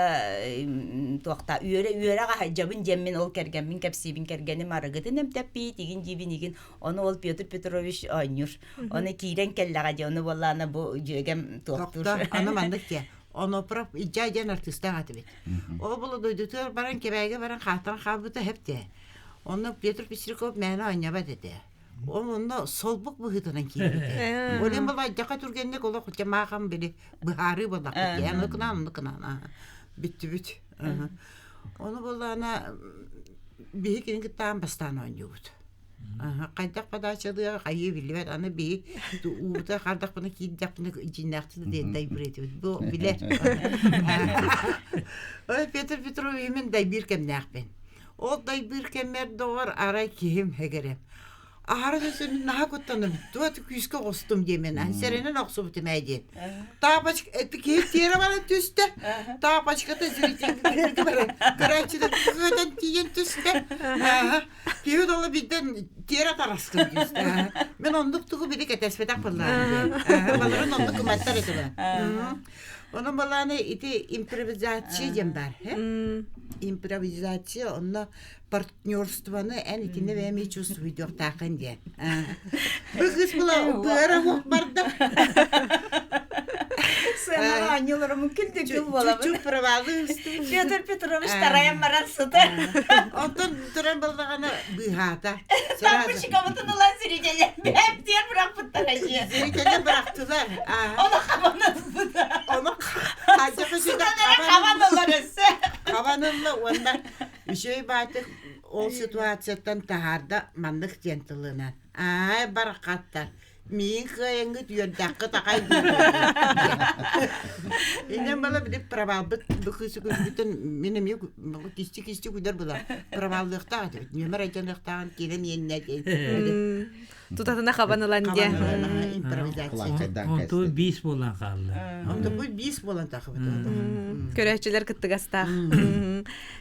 туохта үөрэ үөрэ аһайдьабын диэммин ол кэргэммин кэпсиибин кэргэним арыгытын эмтэппиит игин диибин игин ону ол Петр Петрович оонньуур. Ону киирэн кэллэҕэ дии ону буоллаҕына бу дьүөгэм туохтуур. Аны маннык диэ. Онопров Ижа диэн артыыстаах этибит. Ол булу дойдутугар баран Кэбээйигэ баран хааттан хаалбыта хэпте. Онно Петр Пестряков мээнэ оонньообот этэ. Ол онно солбук быһыытынан киирбитэ. Олен балайдьаха түргэнник олох дьамаахан били быһаарыы буоллахпыт. Аны кынаан, аны кынаан. Бүттүбүт. Ону буоллаҕына биһи кини кыттаан бастаан оонньуубут. Хайдах подачалыа хайыы биллибэт аны биһи уута хардахпына киирдэхпинэ дьиҥнээхтик диэн дайбыыр бу билэр Ой Петр Петрович мин дайбыыр кэмнээхпин ол дайбыыр кэммэр доҕор арай киһим хэгэрэ аһара өссө наһаа куттанным туот күүскэ оҕустум диэмин сэрэнэн охсубутум ээ диэн Тапочка, киһи тиэрэ баран түстэ. Тапочката зрительгэ баран көрөөччүлэр көтөн тиийэн түстэ. Киһи дола биирдэн тиэрэ тараскын түстэ. Мин оннук тугу били кэтэспэтэх былаан. Баларын оннук кыматтар этибэ. Онон балааны ити импровизация диэн бар. Импровизация онно партнерствоны эн итиннэ бэйэм чувствуйдуохтааххын диэн. Бу кыыс була быара уох барда. Сыанаҕа оонньууларым күл-күл буолабын. Чуть-чуть провалы Петр Петрович тарайан баран сытар. Онтон туран баллаҕана быыһаата. Тапочкабытын ылан зрителлэр бэптиэр бырахпыттара дьиэ. Зрителлэр бырахтылар. Ону хабан ылбыта. Ону хадьа Сытан эрэ хабан ылар өссө. Хабан ылла уонна Үчүгэй баатык ол ситуацияттан таһаарда маннык диэн тылынан. Аай барахаттар. Миин кыайаҥҥыт үөрдэххит аҕай диир. Иннэн бала били провалбыт бу кыысы көрбүтүн мин эмиэ кисти-кисти күлэр була. Проваллыахтаах этибит. Нүөмэр айдьаныахтааҕын киирэн иэннэ диэн. Тутатына хабан ылан диэ. Импровизация. Онту биис буолан хаалла. Онту бу биис буолан тахыбыт. Көрөөччүлэр кыттыгастаах.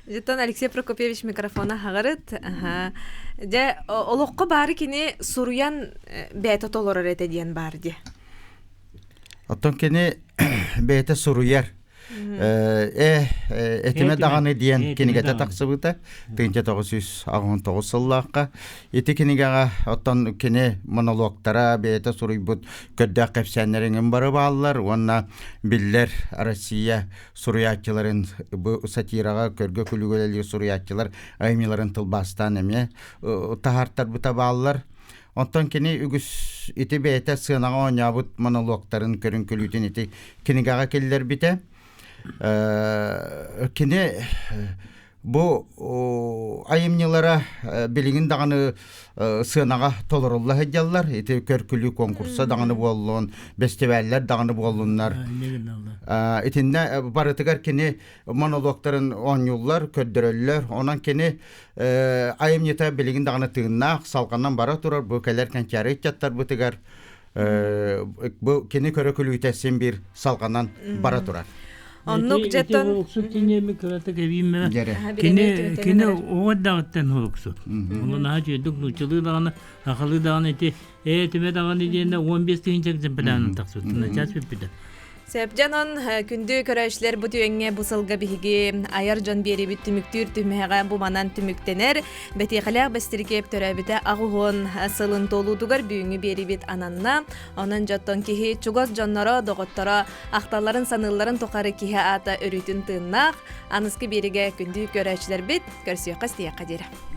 Жеттон Алексей Прокопьевич микрофона хаҕырыт. Дьэ, олоххо баары кини суруйан бэйэтэ толорор этэ диэн баар дии. Оттон кини бэйэтэ суруйар. Э этимэ даҕаны диэн кинигэтэ тахсыбыта 1989 сыллаахха. Ити кинигэҕэ оттон кини монологтара бэйэтэ суруйбут көрдөөх кэпсээннэрин бары бааллар уонна биллэр Россия суруйааччыларын бу сатираҕа көргө күлүгүлэлиир суруйааччылар айымньыларын тылбаастаан эмиэ таһаартарбыта бааллар. Онтон кини үгүс ити бэйэтэ сыанаҕа оонньообут монологтарын көрүн күлүүтүн ити кинигэҕэ киллэрбитэ. Кини бу айымньылара билигин даҕаны сыанаҕа толорулла сылдьаллар. Ити көр-күлүү конкурса даҕаны буоллун, бэстибээллэр даҕаны буоллуннар. Итиннэ барытыгар кини монологтарын оонньууллар, көрдөрөллөр. Онон кини айымньыта билигин даҕаны тыыннаах, салҕанан бара турар бу кэлэр кэнчээри ыччаттарбытыгар бу кини көрө-күлүүтэ син биир салҕанан бара турар. Оннук дьэтон Олуксут киниэми кыратык эбииммэ кини кини оҕо даҕыттан олуксут. Онон наһаа үчүгэйдик нууччалыы даҕаны, сахалыы даҕаны ити ээ тимэ даҕаны диэнэ 15 тыһыынча экземплярынан тахсыбыт. Начаас бүппүтэ. Сөп дьонон күндү көрөөччүлэр бу түгэҥҥэ бу сылга биһиги айар дьон биэрибит түмүктүүр түмэҕэ бу манан түмүктэнэр. Бэтиэхэлээх Бэстирикиэп төрөөбүтэ аҕуһуон сылын туолуутугар бүгүҥҥү биэрибит ананна. Онон дьоттон киһи чугас дьонноро, доҕотторо ахталларын саныылларын тухары киһи аата өрүүтүн тыыннаах. Аныскы биэригэ күндү көрөөччүлэрбит көрсүөххэ истиэххэ диэри.